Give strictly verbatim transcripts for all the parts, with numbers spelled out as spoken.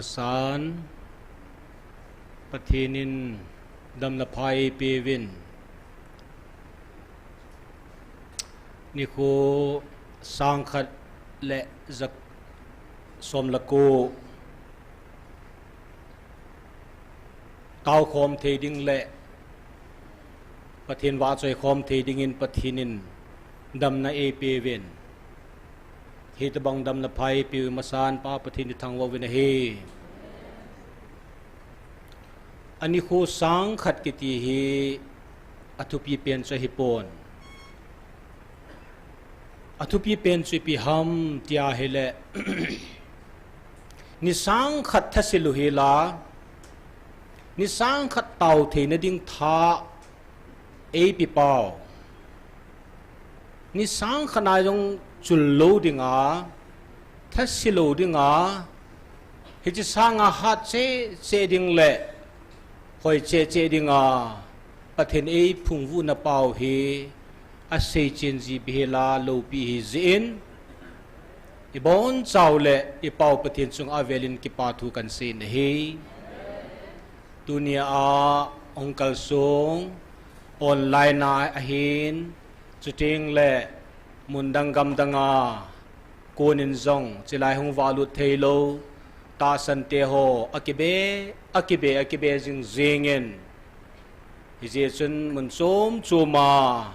San, Pathen in damna pha eipeuvin. Nikho sang khat le ja som le ko tao khom thei ding le Pathen vahchoi khom thei dingin Pathen in damna eipeuvin. Hitobang damna pha eipeu masan Pa Pathen ithangvah uvin ahi. Anikho sang khat kiti hi athupi pen chu ahipon. Athupi pen chu ipi ham tia ahile, ni sang khat thase lou hela, ni sang khat tao theina ding tha eipe pau. Ni sang khat a jong chul lou dinga, thase lou dinga, hiche sanga hat cheh cheh ding le hoi cheh cheh dinga Pathen eiphungvuhna pau hi asei chen ji bep hela loupi ahi jeh in, ibonchau le ipau Pathen chunga avelin kipa thu kahin sei in ahi. Tunia ahung kalsong online a ahin, chuteng le mundang gamdang a konin jong chilai hung valut theilou tahsan teho akibe, akibe, akibe jing jingin, hijeh chun mun chom chom a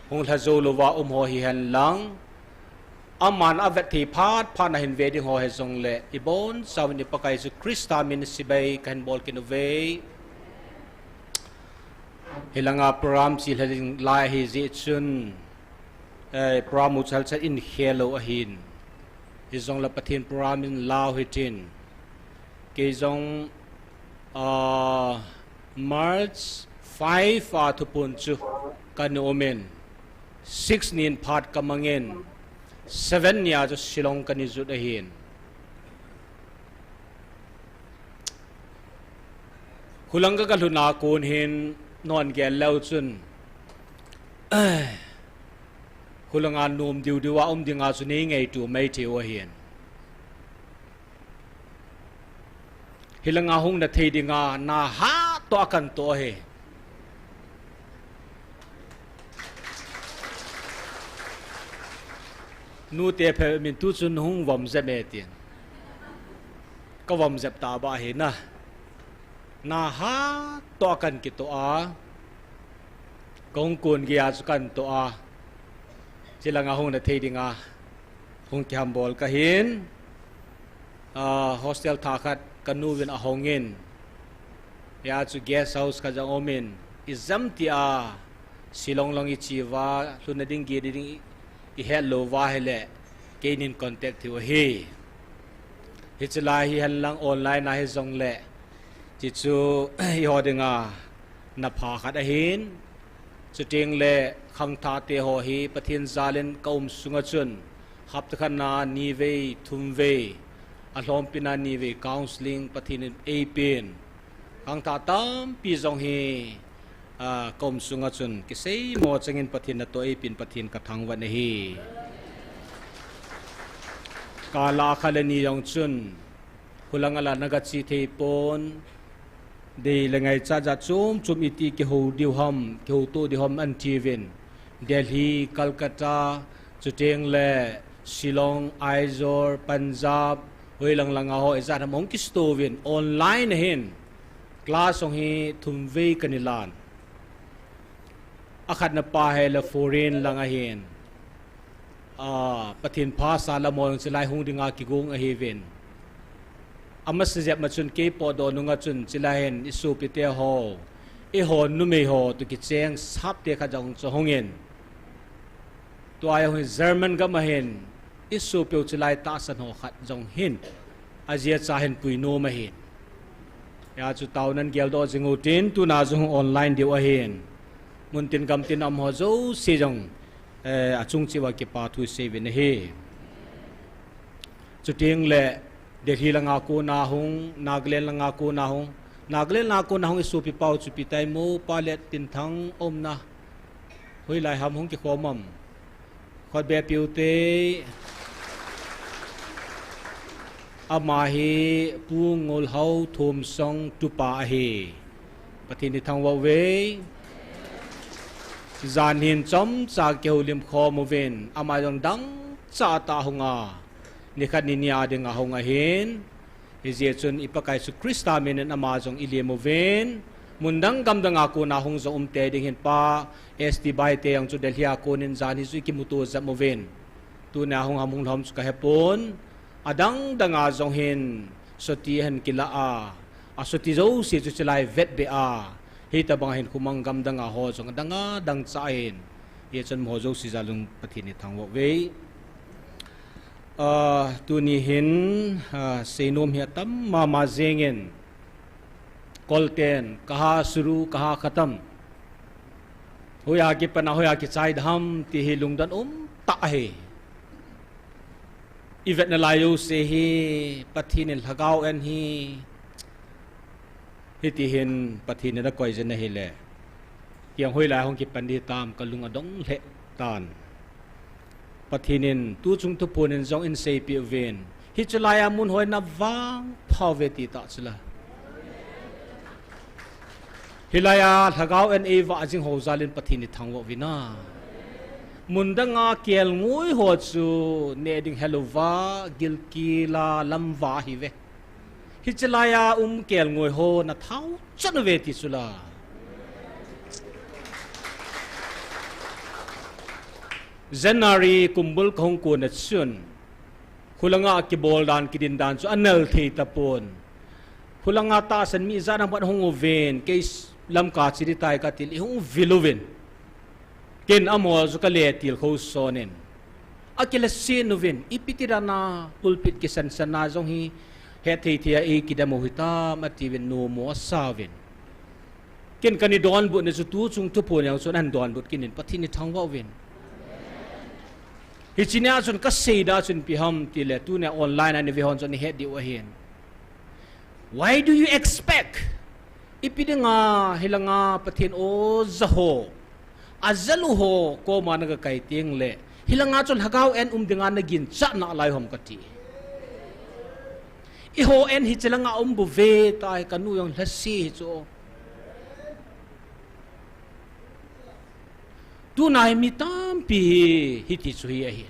hung lha jou louva um ho hihen lang, aman avet thei phat phat nahin ve ding ho hijongle, ibonchauvin i Pakai Jesu Christa min chibai kahin bol kit uve. Hilanga program chilha ding lai ahi jeh chun, eh, program u chalchal in khel lou ahin. Hijongle Pathen program in lau hitin. Kei jong, ah, March five a thuphon chu kana um in, six nin phat kamangin, seven nia chu Shillong kana jot ahin. Khulang ka, kalhun a kon hin nangin gel leu chun, khulanga nom diu diu a um dinga chu nei ngaito mai thei u ahin. Hilanga hung na thei dinga na hatoh a kana toh ahi. Nute phe min tu chun hung vom jep e tin. Ka vom jep ta ba hi na. Na hatoh a kana kitoh a. Kong kun gei a chu kana toh a. Chilanga hung na thei dinga hung kihambol kahin. Ah, hostel thah khat kanu vin ahong in. Hia chu guest house khat jong um in. Ijemtia Shillong lang iche uva, lhunna ding gei ding ihet lou uva ahile, keinin contact thei u ahi. Hiche lai hihen lang online a hijongle, hichu eiho dinga na pha khat ahin. Chuteng le khangthah teho hi Pathen jalin ka um sunga chun, hapta khat na nivei, thumvei, alhompi na nivei counseling Pathen in eipen. Khangthah tampi jong hi, ah, ka um sunga chun kiseimo changin Pathen natoh eipen Pathen kathangvah in ahi. Kala khat le ni jong chun, khulanga la na gache thei pon, dei le ngaichat jat chom chom iti kihou diu ham, kihouto diu ham ahin tiuvin. Delhi, Calcutta, chuteng le Shillong, Aizawl, Punjab, hoilang langa ho ijat ham hung kisuto uvin, online ahin. Class jong hi thumvei kana lan. Akhatna pa hi la foreign lang ahin. Ah, Pathen pha sa lam ho jong chilai hung dinga kigong ahiuvin. Amasa jep ma chun kei potdoh nunga chun chilai hin isopi teho, eiho numei ho toh kicheng sap te khat jong chu hung in. Tua jong hin German gam ahin, isopiu chilai tahsan ho khat jong hin. Ajia cha hin pui nom ahin. Hia chu taona in geldoh jing u tin, tuna jong online diu ahin. Muntin gamtin a um ho jouse jong, eh, achung cheh uva kipa thu isei uvin ahi. Chuteng le Delhi langa kona hung, Nagaland langa kona hung, Nagaland langa kona hung isopi pau chu ipi tai mo, pa le tin thang umna. Hoilai ham hung kikhom am. Khut be piu te. Ama hi Pu Ngolhao Thomsong tupa ahi. Pathen in thangvah uve. Jan hin chomcha kihoulim khom uvin, ama jong dangchah tah hung a, nikhat nini a dinga hung ahin. Hijeh chun i Pakai Jesu Christa min in ama jong ilem uvin. Mundang gamdang a kona hung jong umte ding hin Pa S T Baite jong chu Delhi a konin jan hi chu ikimuto jep uvin. Tunia hung ham hung lhom chu kahepon. Adang dang a jong hin soti ahin kila a, asoti jouse chu chulai vetbe a, hitobang hin khomang gamdang a ho jong adang a dangchah ahin. Hijeh chun amaho jouse jal un Pathen in thangvah uve. Ah, tuni hin, ah, seinom hi atam mama jengin, Kolten, kaha shuru, kaha khatam. Hoiya kipan a, hoiya kichai dem ti hi lungdon umtah ahi. I vetna lai jouse hi Pathen in lhagao en hi, hiti hin Pathen in akoi jin ahile, kei jong hoilai hung kipan ding tam kalung adong lheh tan. Pathen in tuchung thuphon in jong eiseipeh uvin, hiche laiya mun hoina vangpha uve ti tah chula. Hilaiya lhagao en eivah jing ho jal in Pathen in thangvah uvin a. Mundang a kelngoi ho chu neh ding helouva, gilkel a lamva ahiuve. Hiche laiya um kelngoi ho nathao chan uve ti chula. January kumbul kahung kona chun, khulanga kibol dan, kidin dan chu anel thei tapon. Khulanga tahsan mi ijat ham khat hung uvin, kei Lamka che ding tai kati le, ihung vil uvin. Ken amaho chu kale tilkhou sonin, akilesen uvin, ipi ti dan a pulpit kisansan a jong hi hetthei thei a eikidem u hitam atiuvin, nomo asa uvin. Ken kana donbutna chu tuchung thuphon jong chun ahin donbut kit in, Pathen in thangvah uvin. Hiche nia chun kasei dan chun ipi ham tile, tunia online a nave hon chun nahet diu ahin. Why do you expect? Ipi dinga hilanga Pathen oja ho, ajalu ho koma nagakai tengle, hilanga chun lhagao en um dinga naginchat nalai ham kati. Eiho en hiche langa um bouve tai, kanu jong lhase hi chu. Tuna hi mi tampi hi, hiti chu hi ahi.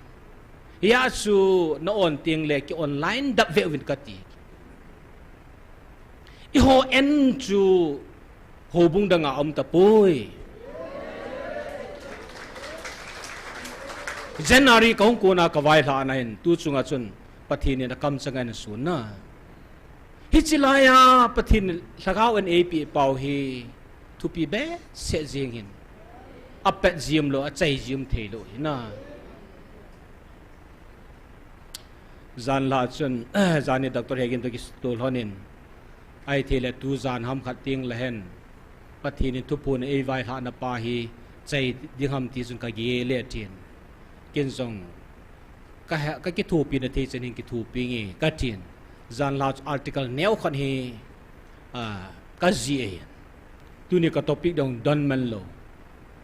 Hia chu na-on tengle ki-online dap veh uvin kati. Eiho en chu houbung danga um tapoi. January kahung kona kavailhahna hin tuchunga chun Pathen in akamchang ahin sun na. Hiche laiya Pathen lhagao ahin eipeh pau hi thupi behseh jeng hin. Apet jeng lou, achai jeng theilou hina. Janhi chun, janhi Doctor Hegin toh kitol lhonin, ahithei le tujan ham khat tengle hen, Pathen in thuphon eivailhahna pa hi chai ding ham ti chun kagel e atin. Ken jong ka, kakithopina thei chan hin kithopinge katin. Janhi chu article neo khat hi, ah, kajih ahin. Tuni ka topic dong don man lou.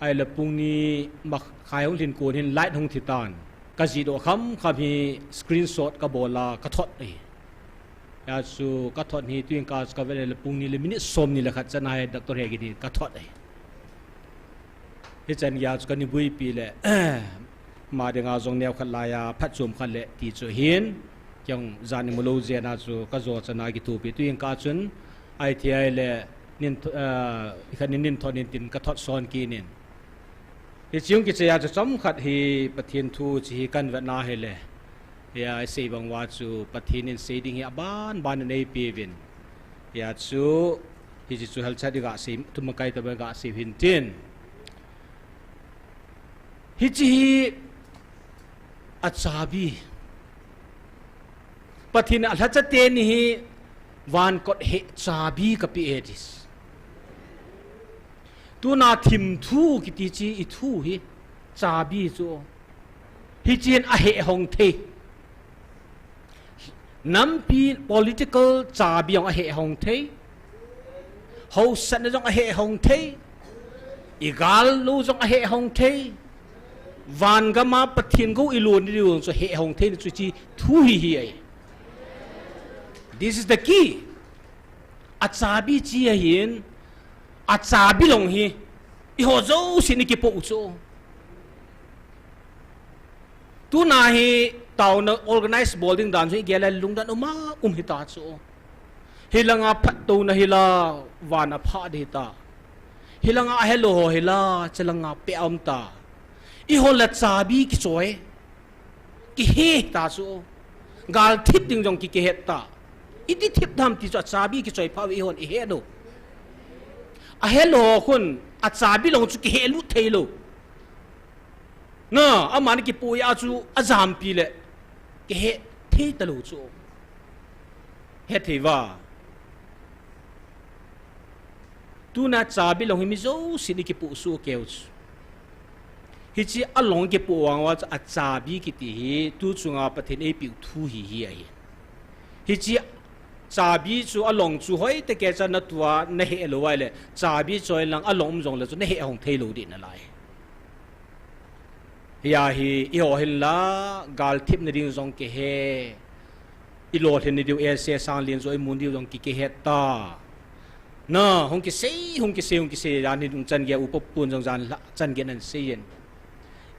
Ahile pung ni makhai hung lhin kon hin light hung thi tan. Kajih doh khamkham hi screenshot kabol a kathot ahi. Hia chu kathot hi tuin ka chu kavet le pung ni le minute somni le khat chan ahi, Doctor Hegin hi kathot ahi. Hichan geiya chu kana buipi le, ama dinga jong neo khat laiya phatchom khat le ti chu hin, kei jong jan imu lou jeh a chu kajo chan a kithopi, tuin ka chun, ahithei le, nin tho-, ah, ikhat nin, nin thot nin tin kathot son kit in. Hiche hung kichai a chu chomkhat hi Pathen thu hiche hi kahin vetna hile, hia isei bang uva chu Pathen in sei ding hi aban ban in eipeuvin. Hia chu, hiche chu helchat iga sei, thumakai tabang iga sei hin tin. Hiche hi achabi. Pathen in alhacha teni hi vankot heh chabi kapeh e ati. Tuna thimthu kiti chu ithu hi chabi chu. Hiche hin aheh hong thei. Nampi political chabi jong aheh hong thei. Haosatna jong aheh hong thei. Igal lou jong aheh hong thei. Van gam a Pathen gou ilon diu jong chu heh hong theina chu hiche thu hi hi ahi. This is the key. Achabi chi ahin, achabi long hi, eiho jousen ikipoh u chu. Tuna hi taona organize bol ding dan chu igel le lungdon uma um hita chu. Hilanga phattouna hila, van a pha ding hita. Hilanga ahelou ho hila, chelanga peh a um ta. Eiho le chabi kichoi. Kihe ta chu. Gal thip ding jong ki, kihet ta. Iti thip dem ti chu achabi kichoi pha uve eihon ihet u. Ahelou ho khun, achabi long chu kihe lut thei lou. Na, amani kipui a chu ajampi le. Kihe thei talou chu. Hethei uva. Tuna chabi long hi mi jousen ikipoh soh kei u chu. Hiche along kipoh vang uva chu achabi kiti hi, tu chunga Pathen eipeh u thu hi hi ahi. Hiche chabi chu along chu hoitah kei cha natua nahe lou uva ahile, chabi choi lang along um jongle chu nahe hong thei lou ding nalai. Hia hi, eiho hin la, gal thip na ding jong kihe. Ilolhin na diu, ese sang lin jo imun diu jong ki, kihet ta. Na, hung kisei, hung kisei, hung kisei, jan hin hung chan gei upa pun jong jan la, chan gei nan sei in.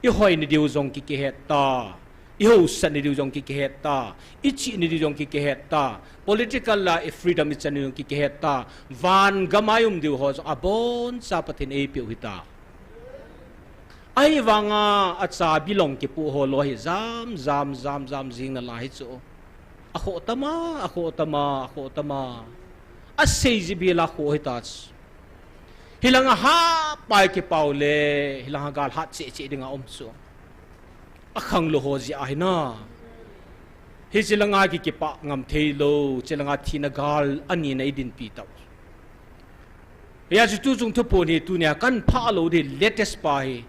Ihoi na diu jong ki, kihet ta. Ihaosat na diu jong ki, kihet ta. Ichih na diu jong ki, kihet ta. Political la, i freedom ichan na diu jong ki, kihet ta. Van gam a i um diu ho jong aboncha Pathen eipeh u hita. Ahivanga achabi long kipoh ho lou hi jam, jam, jam, jam jing nalai hi chu. Akhoh tama, akhoh tama, akhoh tama. Asei jibila khoh hita chu. Hilanga hapai kipau le, hilanga gal hat cheh cheh dinga um chu. Akhang lou ho jeh ahi na. Hiche langa ki, kipah ngam thei lou, hiche langa thina gal anina idinpi tau. Hia chu tuchung thuphon hi tunia kahin phah lou ding latest pa hi.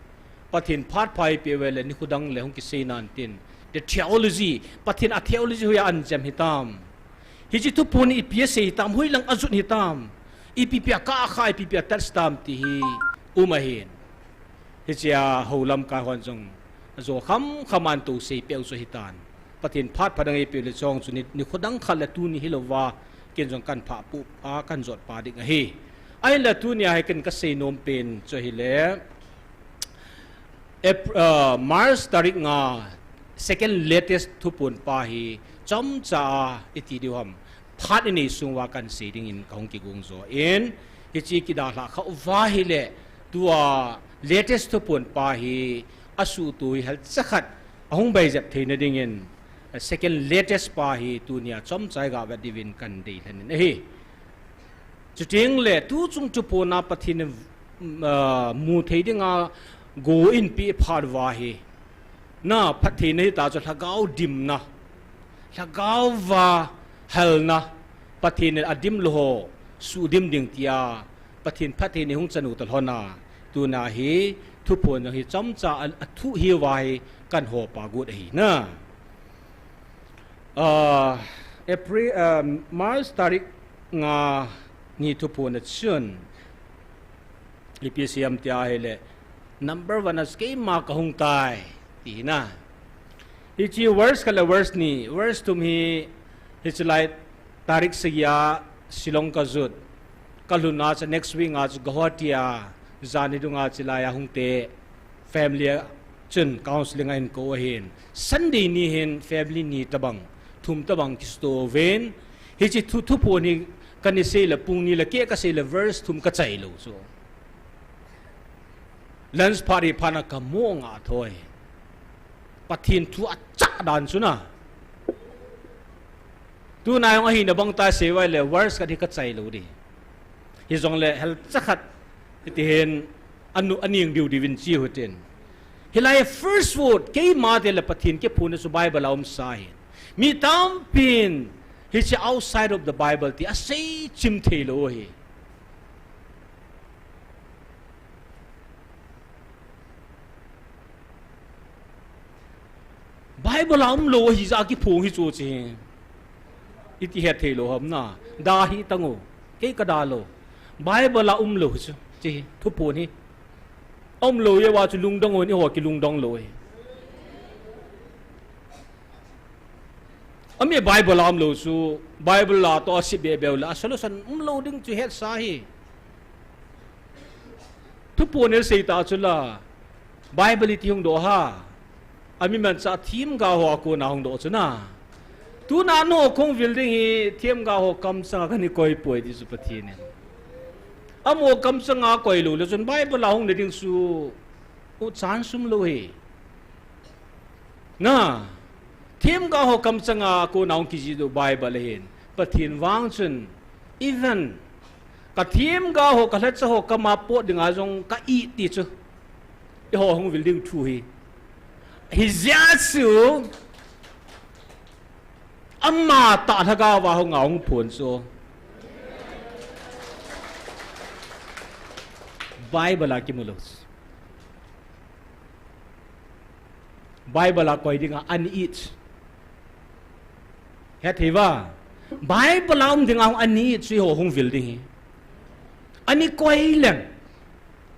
Pathen phat pha eipeh uve le nikho dang le hung kisei nan tin. The theology, Pathen a theology hoiya ahin chem hitam. Hiche thuphon hi ipi asei hitam, hoilang ajut hitam. Ipi ipi a kah a kha, ipi ipi a touch tam ti hi um ahin. Hichea hou lamkai hon jong ajo kham kham a ahin tou sei peh u chu hitan. Pathen phat pha dang eipeh u le chong chu ni, nikho dang khat le tuni hilouva, ken jong kahin phah pu a kahin jot pa ding ahi. Ahinla tunia hi ken kasei nom pen chu ahile, Ap-, ah, March tarik nga, second latest thuphon pa hi chomcha a iti diu ham. Phat inei sung uva kahin sei dingin kahung kigong jo in, hiche kidalhah khah uva ahile, tua latest thuphon pa hi asuhtoh hi halcha khat ahung baijep theina dingin, second latest pa hi tunia chomcha i ga vet diuvin kahin deilhen in ahi. Chuteng le tuchung thuphon a Pathen in, ah, mu thei dinga go eipeh phat uva hi. Na, phattheina hita chu lhagao dimna. Lhagao va halna. Pathen in adim lou ho suhdim ding tia Pathen phattheina hung chan u talhon a. Tuna hi thuphon jong hi chomcha a, athu hi uva hi kahin hopa got ahi na. Ah, April, ah, March tarik nga ni thuphon a chun, ipi asei ham tia ahile, number one a keima kahung tai, ti hi na. Hiche verse khat le verse ni, verse thum hi, hiche lai tarik sagi a Shillong kajot. Kalhun a chu next week a chu Guwahati a, jan hi dunga chilai a hung te, family a chun counseling a hin kou ahin. Sunday ni hin family ni tabang, thum tabang kisto uvin. Hiche thu, thuphon hi kana sei le pung ni le kei kasei le verse thum kachai lou chu. Lunch phat hi phat na kamo nga thoi. Pathen thu achah dan chu na. Tuna jong ahina bang ta sei uva le verse khat hi kachai lou ding. Hijongle halcha khat hiti hin anu aning diu diuvin chi u hitin. Hilai first word, keima te le Pathen kiphonna chu Bible a um sa ahin. Mi tampin hiche outside of the Bible ti asei chim thei lou u ahi. Bible a um lou ahi jeh a kiphong hi chu chi. Iti het thei lou ham na. Da hi tang o. Kei ka da lou. Bible a um lou hi chu. Chi hi. Thuphon hi. Um lou jeh uva chu lungdong u ni ho kilungdong lou hi. Ami Bible a umlou chu, Bible a toh asei bebe ule, a solution umlou ding chu hetsa hi. Thuphon in seita chu la, Bible iti hung doh ham? Ami manchah themgao ho a kona hung doh chu na. Tuna nangho kahung vil ding hi, themgao ho kamchanga kana koi poi ti chu Pathen in. Amaho kamchanga koi lou le chun Bible a hung na ding chu, u chance umlou hi. Na, themgao ho kamchanga kona hung kijih doh Bible ahin. Pathen vang chun, even, ka themgao ho, ka lhacha ho kama pot dinga jong ka it ti chu. Eiho hung vil ding thu hi. Hijeh chun, ama tah lhagao va hung a hung phon chu. Bible a kimu lou. Bible a koi dinga ana it. Hethei va. Bible a um dinga hung ana it chu eiho hung vil ding hi. Ana koi leng.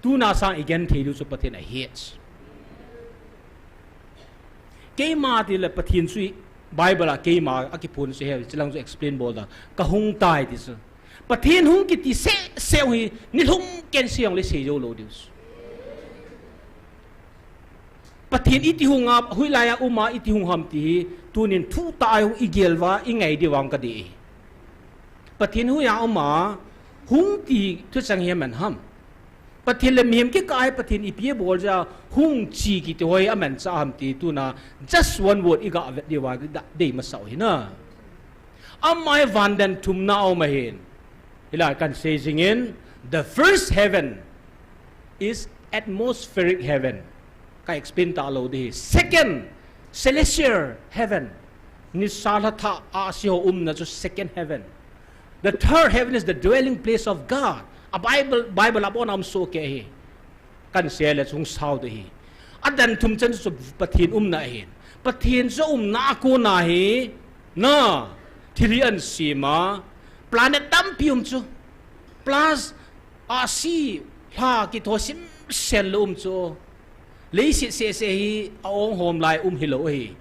Tuna sang i genthei diu chu Pathen ahet. Keima ti le Pathen chu Bible a keima a kiphon chu he, chilang chu explain bol da. Ka hung tai ti chu. Pathen hung kiti seh seh hi, nilhum ken seh jong le sei jou lou diu chu. Pathen iti hung a, hoilai a um a, iti hung ham ti hi, tunin thutah a hung i gel uva, i ngai diu vang ka dei. Pathen hoiya um a, hung ti thuchang hi aman ham. Pathen le mihem kikah a hi Pathen ipi abol jeh a, hung chi kiti ho hi amanchah ham ti tuna, just one word i ga vet diu va, da, dei masa u hi na. Ama hi van dan thumna a um ahin. Hilai kan sei jing in, the first heaven is atmospheric heaven. Ka explain talou ding hi. Second, celestial heaven. Nisa lha thah ahsi ho umna chu second heaven. The third heaven is the dwelling place of God. A Bible, Bible a bon a um soh kei hi. Kan sei le chu hung sao ding hi. A dan thum chan chu Pathen umna ahin. Pathen chu umna a kona hi, na, thil hi ana sem a, planet tampi um chu. Plus, ahsi, lha kitho simsen lou um chu. Leiset seh seh hi a ong hom lai um hilou hi.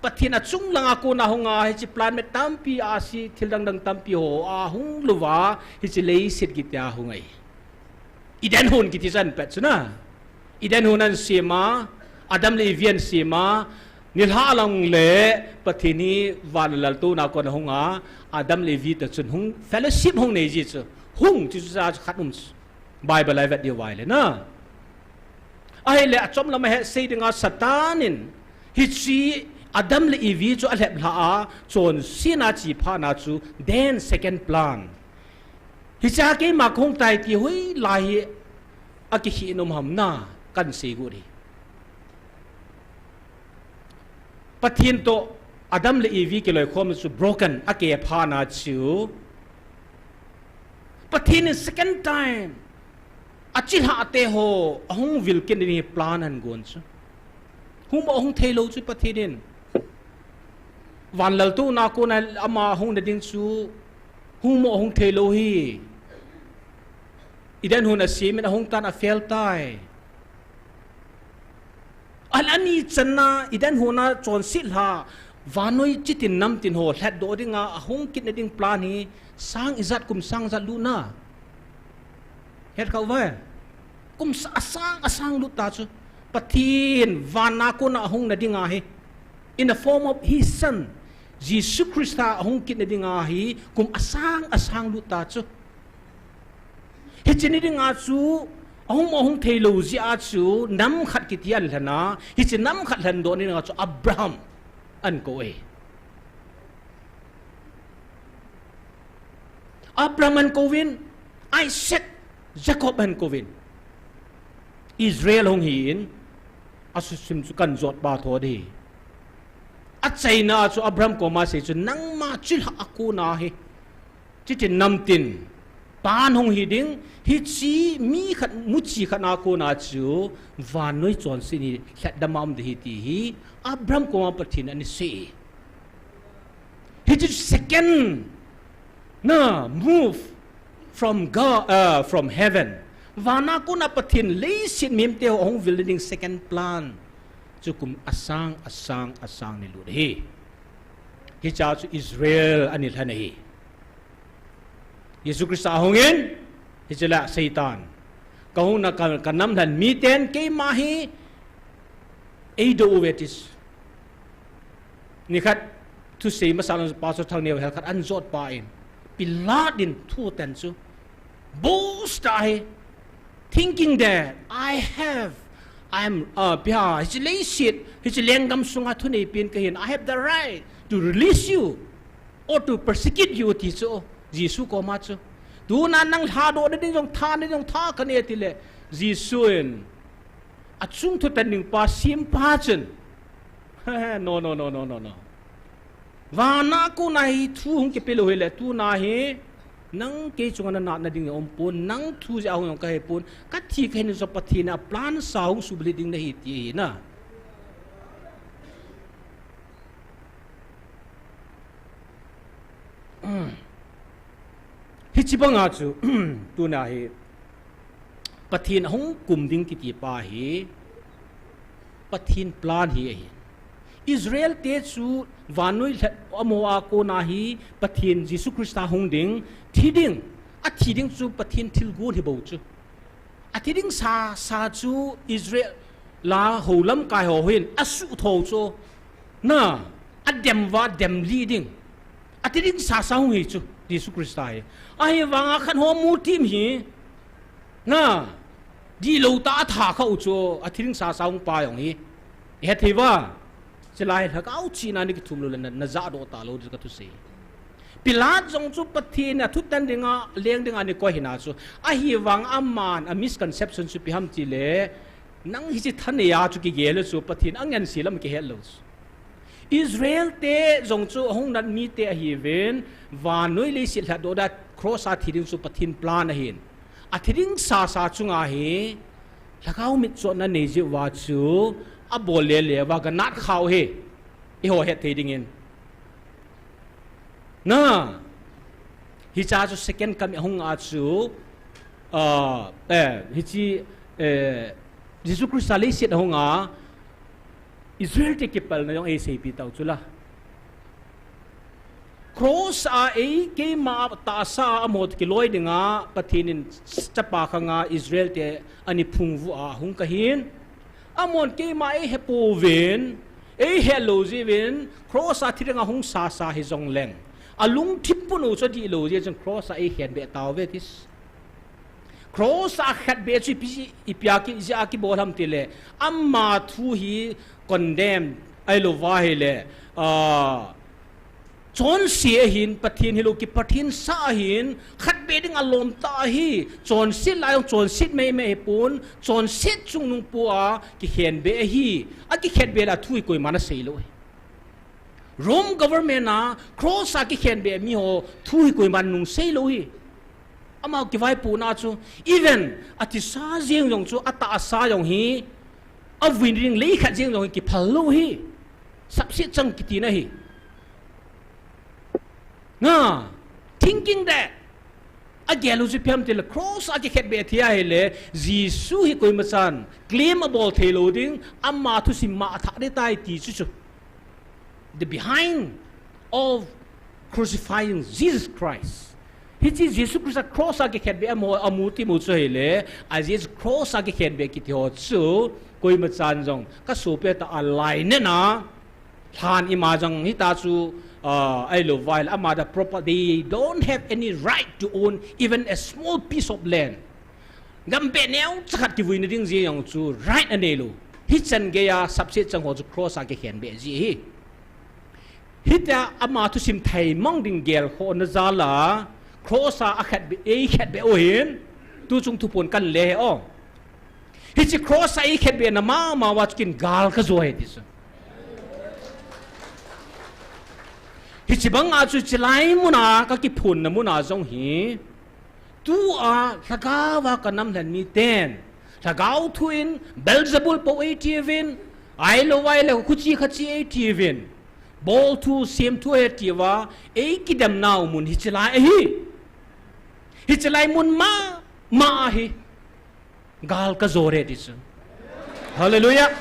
Pathen a chunglang a kona hung a, hiche planet tampi, ahsi, thil dang dang tampi ho a hung lou va, hiche leiset kiti a hung ahi. Eden hon kiti chu ana pet chu na. Eden hon ana sem a, Adam le Evi ana sem a, nilhah lang le Pathen hi van laltouna a kon ahung a, Adam le Evi toh chun hung fellowship hung nei ji chu. Hung ti chu cha chu khat um chu. Bible a i vet diu vai le na. Ahile achom lam a he sei dinga Satan in hiche Adam le Evi chu alhep lha a, chonsetna a chi phat na chu, then second plan. Hiche a keima kahung tai ti hoilai hi akikhih nom ham na, kan sei got hi. Pathen toh Adam le Evi kiloikhomna chu broken, akeh phat na chu. Pathen in second time, achilhah te ho, ahung vil kit ding hi plan ahin gon chu. Hung mo hung thei lou chu Pathen in. Van laltouna a kona ama hung na ding chu, hung mo hung thei lou hi. Eden hon asem in ahung tan a fail tai. An ani channa, Eden hon a chonset lha, vannoi chitin namtin ho lhatdoh dinga ahung kit na ding plan hi, sang ijat kum sang ijat lut na. Het kha uve. Kum sa-, asang, asang lut ta chu. Pathen van a kona ahung na dinga hi. In the form of his son, Jesu Christa ahung kit na dinga hi, kum asang, asang lut ta chu. Hiche ni dinga chu, ahung mo hung thei lou jeh a chu, nam khat kiti ahin lhen a, hiche nam khat lhendoh ni dinga chu Abraham ahin kou e. Abraham ahin kouvin, Isaac, Jacob ahin kouvin. Israel hung hi in, asusim chu kan jot pa tho ding. Achaina chu Abraham koma sei chu nangma chilhah a kona hi. Chitin namtin, pan hung hi ding, hiche mi khat, muchi khat a kona chu, vannoi chonset hi, lhatdam a um ding ahi ti hi, Abraham koma Pathen in ana sei. Hiche second, na, move from God, uh, from heaven. Van a kona Pathen leiset mihemte ho ahung vil ding second plan. Chu kum asang, asang, asang ni lut hi. Hiche chu Israel ani lhan ahi. Jesu Christa ahungin, hiche la Satan. Ka hungna ka, ka namlhen miten keima hi eidoh uve ti chu. Nikhat thusei masa lang Pastor Thangneo hel khat anjot pa in. Pilat in thu atan chu. Boast ahi. Thinking that I have, I am, uh, pia, hiche leiset, hiche lenggam sunga thuneipen kahin, I have the right to release you or to persecute you ti chu, Jesu koma chu. Tuna nang lhadoh nading jong tha, nading jong tha kanei tile, Jesu in, achung thutan ding pa, sempa chun. No, no, no, no, no, no. Vana kona hi thu hung kipe lou hile, tuna hi, nang kei chunga nanatna ding aumpon, nang thu jeh a hung jong kahe pon, kathi kahin jong Pathen in aplan sa hung subulhit ding nahi ti ahi na. Hiche banga chu, tuna hi, Pathen ahung kum ding kiti pa hi, Pathen plan hi ahi. Israel te chu vannoi lhat amaho a kona hi, Pathen Jesu Christa hung ding, thi ding, athi ding chu Pathen thilgon hi bou chu. Athi ding sasa chu Israel a hou lamkai ho hin asuhthou chu. Na, adem uva, dem lih ding. Athi ding sasa hung hi chu, Jesu Christa hi. Ahivanga khat ho mutim hi. Na, dihlou tah a atha khah u chu, athi ding sasa hung pa jong hi. Ihet thei uva. Chulai lhagao chihna ni kithum lou le na, najahdoh talou ding kathusei. Pilat jong chu Pathen in athutan dinga, leng dinga ani koi hina chu. Ahivang aman, a misconception chu ipi ham tile, nang hiche thanei a chu kigel u chu, Pathen angense lam kihet lou chu. Israel te jong chu ahung nat mite ahiuvin, vannoi leiset lhatdoh dia cross a thi ding chu Pathen plan ahin. Athi ding sasa chunga hi, lhagao mitchohna nei jeh uva chu, abol lele uva, ganat khau hi. Eiho het thei dingin. Na, hiche chu second coming ahung a chu, ah, eh, hiche, eh, Jesu Christa leiset ahung a, Israel te kipalna jong eiseipi tau chu la. Cross a ei keima tahsa a amaho toh kiloi dinga Pathen in chapa khanga Israel te ani phungvuh a hung kahin. Amahon keima eihepouvin, eihet lou jeh uvin, cross a thi dinga hung sasa hijongleng, alungthim punu chu adihlou jeh chun cross a eikhenbeh tauve ti chu. Cross a khetbeh chu ipi, ipi a ki, ijeh a kibol ham tile, ama thu hi condemn, ahilou va ahile, ah, chonse ahin, Pathen hilou kipathen sa ahin, khetbeh ding alom tah ahi, chonset lai jong chonset meimei ahipon, chonset chungnung pu a kikhenbeh ahi, akikhetbeh le athu hi koiman asei lou ahi. Rome government a cross a kikhenbeh miho thu hi koiman nung sei lou hi. Amaho kivaipohna chu, even athisa jeng jong chu, atahsa jong hi, avui nading lei khat jeng jong hi kiphal lou hi. Sapset chang kitina hi. Na, thinking that, agel u chu ipi ham tile cross a kikhetbeh thi ahile, Jesu hi koimachan claim abol thei lou ding, ama thusim ma athah ding tai ti chu chu. The behind of crucifying Jesus Christ. Hiche Jesu Christa cross a kikhetbeh amu, amu timu chu ahile, a Jesu cross a kikhetbeh kiti ho chu, koimachan jong, kasopi ta alainatna, lhan ima jong hita chu, ah, ahilou va ahile, ama the proper, they don't have any right to own even a small piece of land. Gambeh neocha khat kivui nading jeh jong chu right anei lou. Hichan geiya sapset chang ho chu cross a kikhenbeh ji ahi. Hitia ama thusim thaimang ding gelkhohna jal a cross a akhetbeh, eikhetbeh u hin, tuchung thupon kanle hi o. Hiche cross a eikhetbehna mama uva chu ken gal kajo ahi ti chu. Hiche banga chu chulai muna kakiphonna muna jong hi, tua lhagao a kanamlhen miten, lhagao thu in Beelzebul pou eitiuvin, ahilou va ahile khuche khache eitiuvin, bolthu semthu eitiuva, eikidemnau mun hiche lai ahi. Hiche lai mun mama ahi. Gal kajo e ti chu. Hallelujah.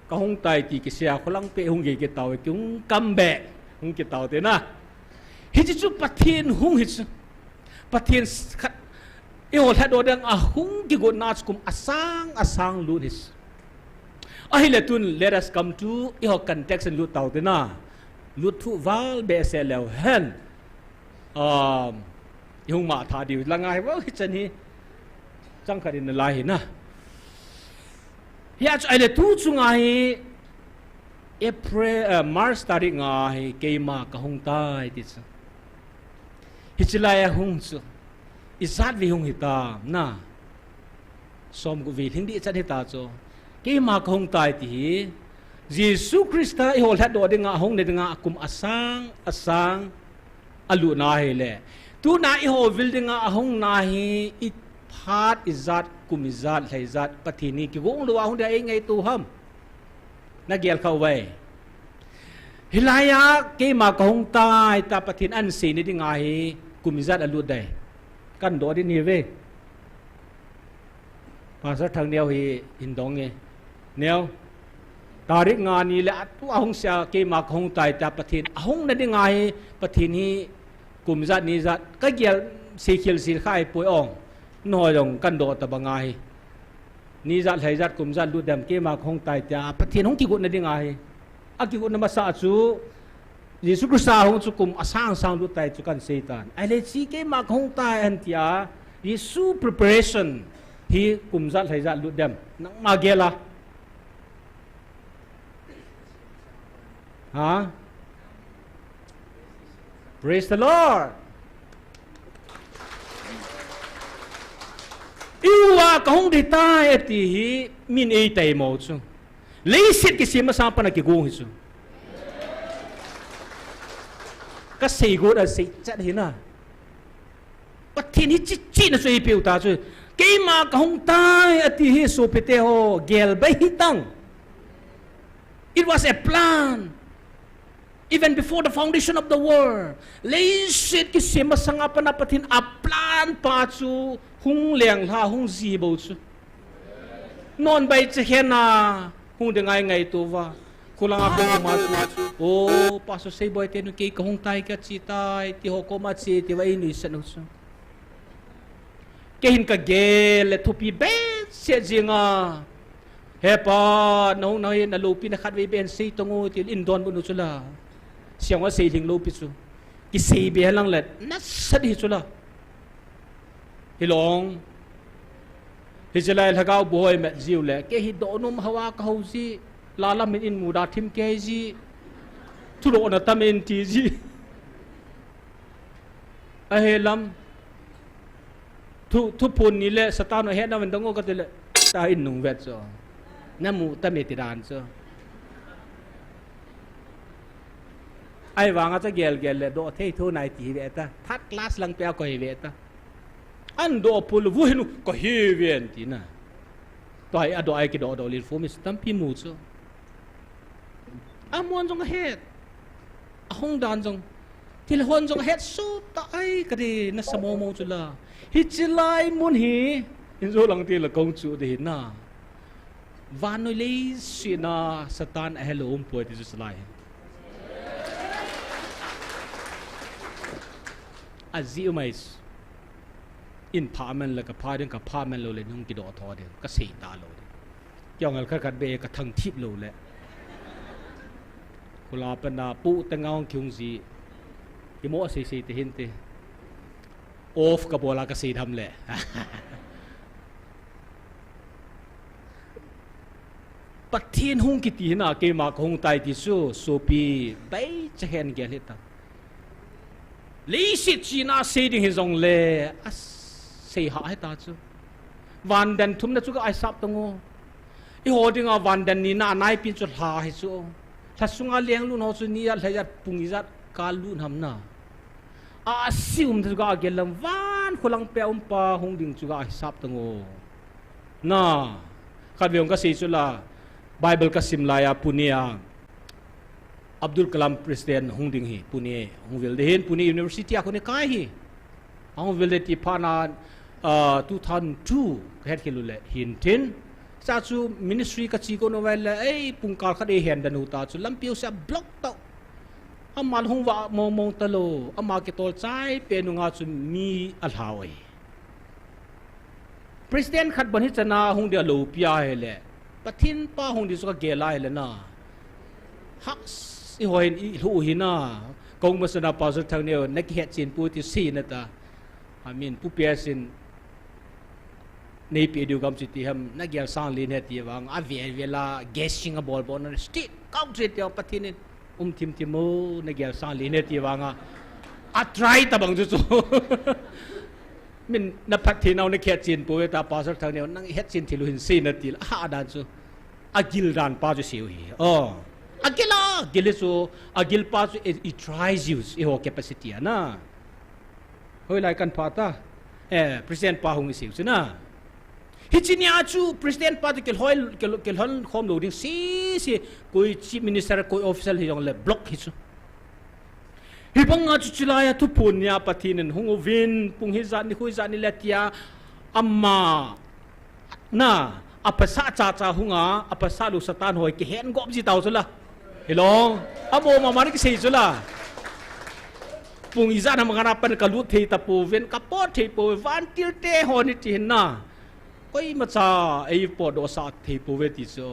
Kahung tai ti kisei a, kholang peh hung gei kitau, kihung kam beh, hung kitau te na. Hiche chu Pathen hung hi chu. Pathen khat, eiho lhadoh dinga hung kigotna chu kum asang asang lut hi chu. Ahile tun, let us come to, eiho context in lut tau te na. Lut thu val behseh leu hen. Um, ihung mangthah diu lang ahi, well, hichan hi. Chang khat in nalai hi na. Hia chu ahile tu chunga hi April, uh, March tarik nga hi keima kahung tai ti chu. Hiche lai a hung chu. Ijat vei hung hitam na. Som gup vei lhing ding chan hita chu. Keima kahung tai ti hi. Jesu Christa eiho lhadoh dinga, hung na dinga, kum asang, asang, alutna hile. Tuna eiho vil dinga, ahungna hi, iphat ijat, kum ijat, lha ijat, Pathen hi kigong lou a hung dia eingaito ham. Nagel kha uve. Hilai a, keima kahung tai tia Pathen ahin sei na dinga hi, kum ijat alut ding. Kahin doh ding ahi ve. Pastor Thangneo hi hin dong e. Neo. Tarik nga ni le atu ahung sia keima kahung tai tia Pathen. Ahung na dinga hi Pathen hi kum ijat ni ijat. Kagel sei khel sei khai poi ong. Nahoi dong kahin doh ta banga hi. Ni ijat lha ijat kum ijat lut dem keima kahung tai tia. Pathen hung kigot na dinga hi. Akigot na masa chu. Jesu Christa hung chu kum asang sang lut tai chu kahin sei tan. Ahile hiche keima kahung tai ahin tia, Jesu preparation hi kum ijat lha ijat lut dem. Nangma gel a. Ha? Praise the Lord. Eiho a kahung ding tai ati hi min eitaimo chu. Leiset kisem masang pat a kigong hi chu. Kasei got a seichat hi na. Pathen hi chichi na chu eipeu ta chu. Keima kahung tai ati hi sopite ho gel bai hitang. It was a plan. Even before the foundation of the world, leiset kisem masang a pat a Pathen a plan pa chu hung leng lha hung ji bou chu. Non bai chekhen a hung ding ngai ngaito uva. Khulang a koma chu. O, Pastor Seiboi te nu kei kahung tai kachi tai, ti ho koma che, ti uva einuisat u chu. Kei hin kagel le thupi behseh jing a. He pa, nahung na hi, naloupina khatvei beh hin sei tong o, tin eidonbut u chu la. Siang uva seilhing loupi chu. Kisei be henlang le, nasat hi chu la. Hilou. Hiche lai lhagao bu hoi met jiu le, kei hi donom hao a kahao ji, la lam hin eimuda thim kei ji, thudoh na tam in ti ji. Ahelam. Thu, thuphon ni le Satan ahet na ven dong o kati le. Ta in nung vet chu. Namu tam e ti dan chu. Ahivang a chu gel gel le doh thei tho nai ti hi ve ta. Third class lang pia koi ve ta. An doh pul vu hin u kahi ve an ti na. Tua hi adoh a kidoh doh lin fu mi tampi mu chu. Amun jong ahet. Ahung dan jong. Thil hon jong ahet soh ta ai kati nasa momo chu la. Hiche lai mun hi. Injo lang ti la kong chu ding hi na. Vannoi leiset a Satan ahelou um poi ti chu lai. Ajeh um ai. In pha man le kapha ding, kapha man lou le nung kidoh tho ding, kasei talou ding. Kiong al khat khat be kathang thip lou le. Khula pana pu te ngaung kiung ji. Kimo sei sei te hin te. Off kabol a kasei dam le. Pathen hung kiti hina keima kahung tai ti chu, sopi, bai cha hen gel hita. Leiset china sei ding hi jong le, asei ha hita chu. Vandan thumna chu ka ai sap tong o. Eiho dinga vandan nina anaipi chu lha hi chu. Lha sunga leng lut ho chu ni ijat, lha ijat, pung ijat, kal lut ham na. A, a sium chu ka gel lam van kholang pia um pa hung ding chu ka hisap tang o. Na, khat vei hung ka sei chu la, Bible ka sim lai a Pune a, Abdul Kalam President hung ding hi, Pune hung vil ding hin, Pune University a kone kai hi. Hung vil ding ti pha na, ah, two thousand two ka het khel u le, hin tin, ta chu ministry ka chi ko no vai le, ei, pungkal khat ei hen da nu ta chu, lampi u sia block tau. Ama hung va mong mong ta lo, ama ke tol chai pe nu nga chu mi a hlau ei. President khat ban hi chana hung dia lo pia he le. Pathin pa hung di chu ka gel a he le na. Ha, i ho hin i hlu hi na. Kong ma sana Pastor Thang Neo, na ki het chin pu ti si na ta. I mean, pu pia sin. Nei pi diu gam chu ti ham, na gel sang lin he ti vang, a ve ve la, guessing a bol bol na, state country ti Pathin in, um thim thim mo, na gel sang lin he ti vang a, a try ta bang chu chu. Min na phat thi nau na khet chin pu ve ta Pastor Thang Neo, nang het chin thi lu hin si na ti la, ha dan chu. A gil dan pa chu siu hi. Oh. A gil a, gil chu, a gil pa chu, it, it tries you, i ho capacity a na. Hoilai kan pha ta. Eh, President pa hung i siu chu na. Hichi nia chu President pa chu kilhoi, kil-, kilhon khom lo ding si si, koi Chief Minister, koi official hi jong le block hi chu. Hi bang a chu chilai a thuphon nia Pathin in hung uvin, pung hi jat ni khui jat ni le tia ama na, a pasa cha cha hung a, a pasa lu Satan hoi kihen gop ji tau chu la. Hilong, a bo ma ma ni kisei chu la. Pung i jat na ma kana pan ka lut thei ta pu ven, ka pot thei pu ven, vantil te ho ni ti hin na. Koima cha ei potdoh sah thei pouve ti chu.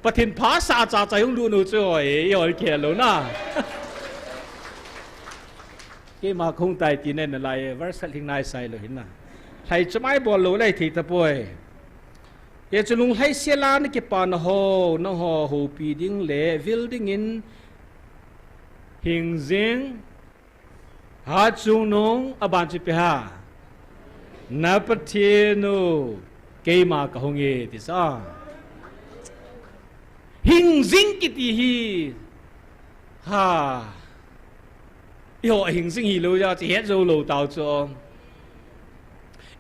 Pathen pha sah cha cha hung lut nu chu ei, ei hol khel lou na. Keima kahung tai ti nen nalai, verse khat lhing nai sai lou hin na. Lhai chamai bol lou lai thei tapoi. Hichu lunglhaisel a na kipa na ho, nangho houpi ding le vil dingin hing jing. Hatchungnung, aban chu ipi ham? Na Pathen u, keima kahung e, ti sa. Hing jing kiti hi. Ha. Eiho hing jing hilou jeh a chu het jou lou tau chu.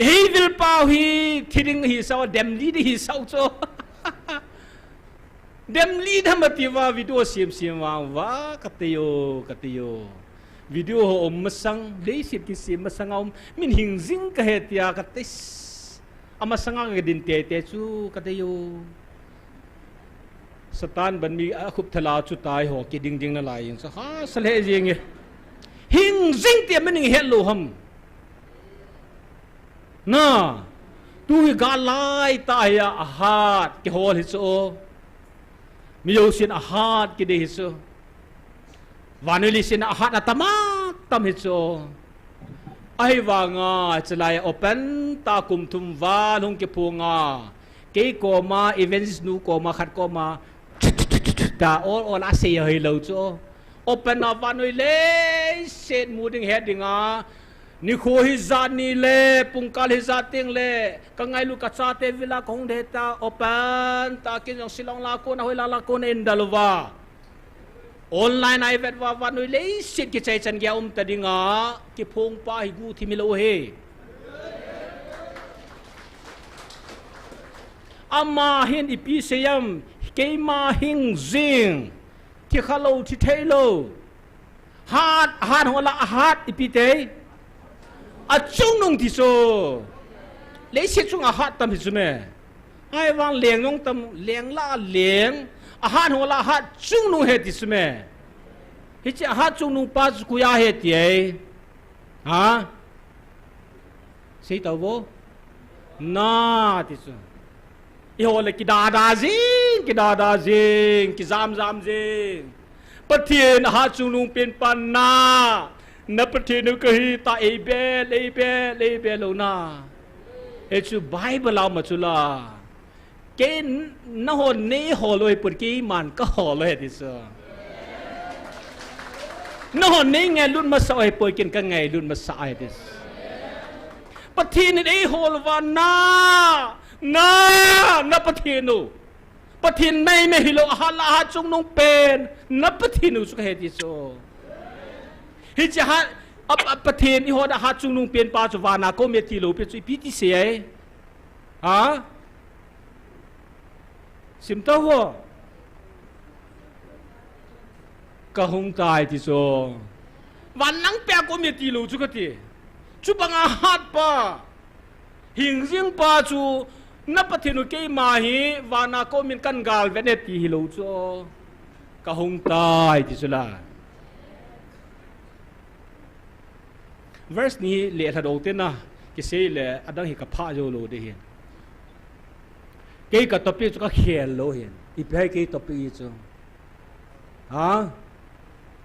Eivil pau hi, thi ding hi sao, dem li ding hi sao chu. Dem li dam ati uva video sem sem vang uva, ka tei o, ka tei o. Video ho um masang, leiset kisem masang a um, min hing jing kahi tia ka tei. Amasang a ka din tei tei chu ka tei o. Satan ban mi akhup thala chu tai ho kiding ding nalai jeng chu ha sa lheh jeng e. Hing jing tia min hing het lou ham. Na, tu hi gal lai tah hi a, ahat kihol hi chu. Mi jousen ahat kidei hi chu. Vannoi leiset a ahat atam atam hi chu. Ahivanga, chulai open tah kum thum val hung kiphong a. Kei koma, evangelist nu koma, khat koma, ta ol ol a sei hilou chu. Open a vannoi leiset mu ding het ding a. Nikho hijat ni le, pungkal hijat teng le, ka ngailut ka chate vil a kahung ding ta, open tah kin jong Shillong la kona, hoilai la kona in dal uva. Online a i vet uva, vannoi leiset kichai chan gei a um ta ding a, kiphong pa hi guhthim hilou hi. Ama hin ipi sei ham, keima hing jing. Thi khalou, thi theilou. Hat, hat ho la, ahat ipi tei. Achungnung ti chu. Leiset chung ahat tam hi chu me. Ahivang leng jong tam, leng la leng. Ahat ho la, ahat chungnung hi ti chu me. Hiche ahat chungnung pa chu koi a hi ti e. Ha? Sei tau vo. Na, ti chu. Eiho le kidada jing, kidada jing, kijam jam jing. Pathen ahat chungnung pen pa na. Na Pathen u kahi ta ei bel, ei bel, ei bel lou na. Hichu Bible a um a chu la. Kei n-, nahon nei hol u ahipoi, keiman ka hol u ahi ti chu. Nahon nei ngailut masa u ahipoi, ken ka ngailut masa ahi ti chu. Pathen in ei hol uva na, na, na Pathen u. Pathen mei mei hilou, ahat la ahat chungnung pen, na Pathen u chu kahi ti chu. Hiche ahat, a, a, Pathen eihon ahat chungnung pen pa chu vana koma tilou pi chu ipi ti sei ai. Ha? Sim tau vo. Kahung tai ti chu. Van lang pia koma tilou chu kati. Chubang ahat pa. Hing jing pa chu Na Pathen u keima hi vana koma kahin galvet e ti hilou chu. Kahung tai ti chu la. Verse ni le lha dou te na, kisei le adang hi kapha jou lou ding ahi. Kei ka topic chu kakhel lou ahi. Ipi ham kei topic hi chu. Ha?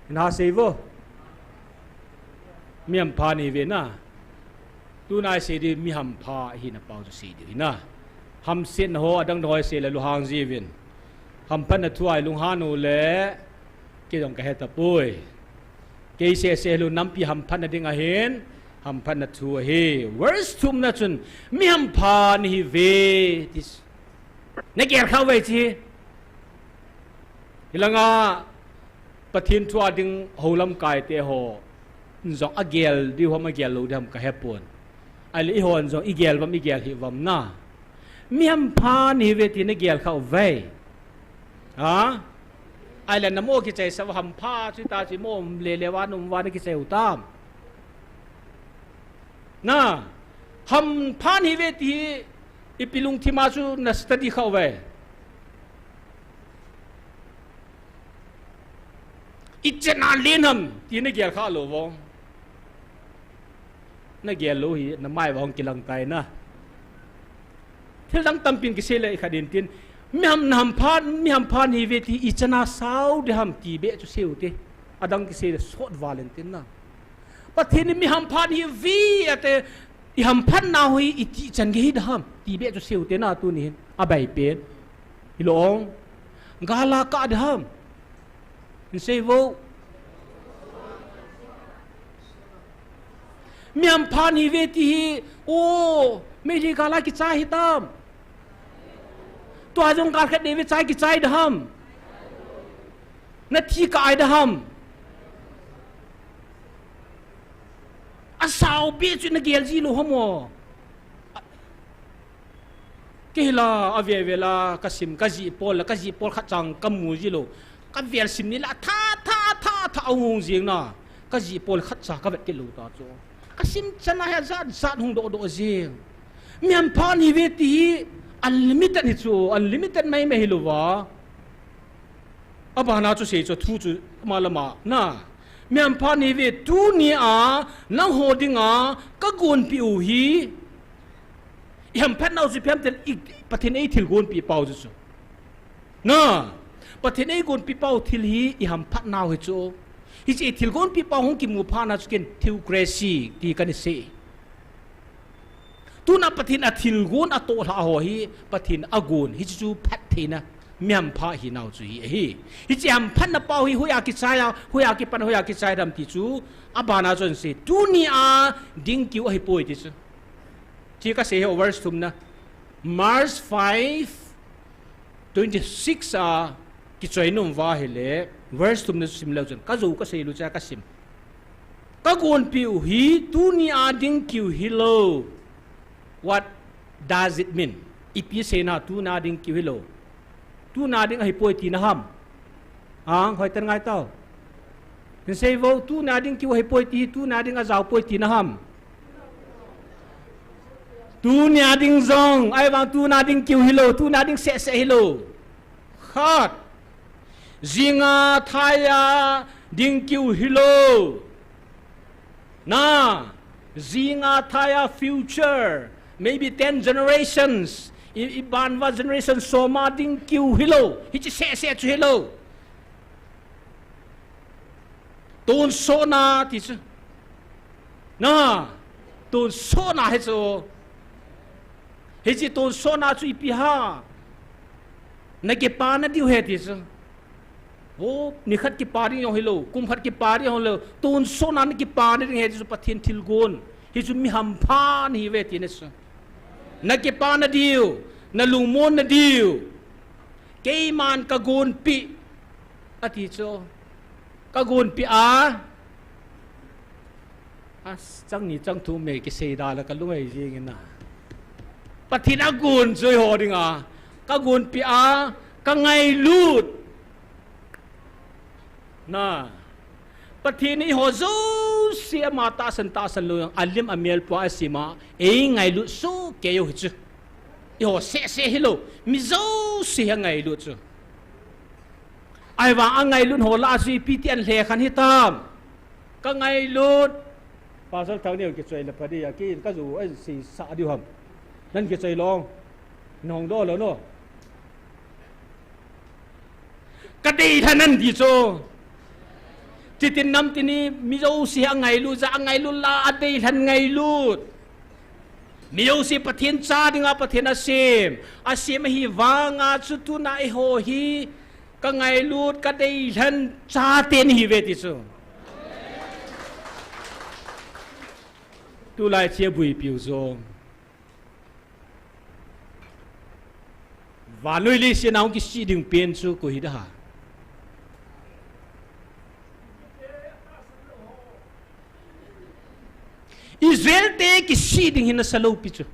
Ina sei vo. Mi hampha nahi uve na. Tuna isei ding mi hampha hina pau chu sei ding ahi na. Hamsetna ho adang dang ho isei le lunghang jiuvin. Hamphatna thu a ilunghan u le kei jong kahe tapoi. Kei seh seh lou nampi hamphatna ding ahin, hamphatna thu ahi. Verse thumna chun, mi hampha nahi uve, ti. Na gel kha uve ti. Hilanga, Pathen thu a ding hou lamkai te ho. Jong agel diu ham agel lou diu ham kahe pon. Ahile eihon jong igel uvam igel hih uvam na. Mi hampha nahi uve ti na gel kha uve. Ha? Ahile namo kichai sa uva hampha chu ta chu mo le le uva num uva na kichai u tam. Na hampha nahi uve ti ipi lungthim a chu na study kha uve. Ichan a len ham ti na gel kha lou uvo. Na gel lou hi, na mai uva hung kilang tai na. Thil dang tampin kisei le ikhat in tin. Mi ham, na hampha, mi hampha nahi uve ti ichan a sao ding ham ti beh chu sei u te. Adang kisei le sot val in tin na. Pathen in mi hampha nahi uve ati, i hamphatna u hi iti chan gei hi ding ham ti beh chu sei u te na tuni hin. Abai pen. Hilou ong. Gal a kah ding ham. Hin sei vo. Mi hampha nahi uve ti hi, o, Meitei gal a kichai hitam. Tua jong gal khat nei uve chai kichai ding ham. Na thi kah ding ham. Asao beh chu na gel ji lou ham o. Kei la, avel vel a, kasim, kajih pol la, kajih pol khat chang kamu ji lou. Kavel sim ni la, tha, tha, tha, tha, ahung jing na. Kajih pol khat cha kavet kit lou ta chu. Kasim chan a hi ajat, jat hung doh doh jing. Mi hampha nahi uve ti hi, unlimited hi chu, unlimited mai mai hilou va. Abana chu sei chu thu chu malama na. Mi hampha nahi uve tunia nangho dinga kagonpeh u hi. I hamphatnau chu ipi ham tile i Pathen in eithilgonpeh pau chu chu. Na. Pathen in eigonpeh pau thil hi i hamphatnau hi chu. Hiche i thilgonpeh pau hung kimu phat na chu ken theocracy ti kana sei. Tuna Pathen a thilgon atohlah ho hi Pathen agon, hiche chu phattheina, mi hampha hinau chu hi ahi. Hiche hamphatna pau hi hoiya kichai a, hoiya kipan, hoiya kichai dam ti chu, abana chun sei, tunia ding kiu ahipoi ti chu. Hiche kasei hi verse thumna. March five, twenty-six a kichoi nom uva ahile, verse thumna sim leu chun, kajou kasei lou cha kasim. Kagonpeh u hi tunia ding kiu hilou. What does it mean? Ipi seina tunia ding kiu hilou. Tunia ding ahipoi tina ham. Ang, hoiten ngai tao. Hin sei vo, tunia ding kiu ahipoi ti, tunia ding ajaopoi tina ham. Tunia ding jong, ahivang tunia ding kiu hilou, tunia ding seh seh hilou. Khat. Jinga thaiya ding kiu hilou. Na, jinga thaiya future, maybe ten generations, i, i ban uva generation som a ding kiu hilou, hiche seh seh chu hilou. Tonsotna ti chu. Na, tonsotna hi chu. Hiche tonsotna chu ipi ham. Na kipana diu ahi ti chu. Vo, nikhat kipa ding jong hilou, kum khat kipa ding jong hilou, tonsotna na kipana ding ahi ti chu Pathen thilgon. Hichu mi hampha nahi uve tina chu. Na kipana diu, na lungmonna diu. Keiman kagonpeh, ati chu. Kagonpeh a. As, chang ni chang thum mei kisei da la kalung ahi jing in na. Pathen agon chu eiho dinga. Kagonpeh a, kangailut. Na. Pathen in eiho jouse ama tahsan tahsan lou jong alim amel pua asima, eingailut soh kei u hichu. Eiho seh seh hilou, mi jouse hi angailut chu. Ahivang angailut ho lah a chu ipi ti ahin lhekhen hitam. Ka ngailut. Pastor Thangneo kichoi le pha ding a, kei ka jou a seisah diu ham. Nang kichoi lou. Nahung doh lou no. Ka deilhen ahi ti chu. Chutin namtin hi mi jouse hi angailut jeh a, angailut lah a adeilhen ngailut. Mi jouse Pathen cha dinga Pathen asem. Asem ahivanga chu tuna eiho hi ka ngailut, ka deilhen chate ihiuve ti chu. Tulai chea buipiu jong. Vannoi leiset a hung kisih ding pen chu koi hiding ham. Israel te kisih ding hi nasa lou pi chu.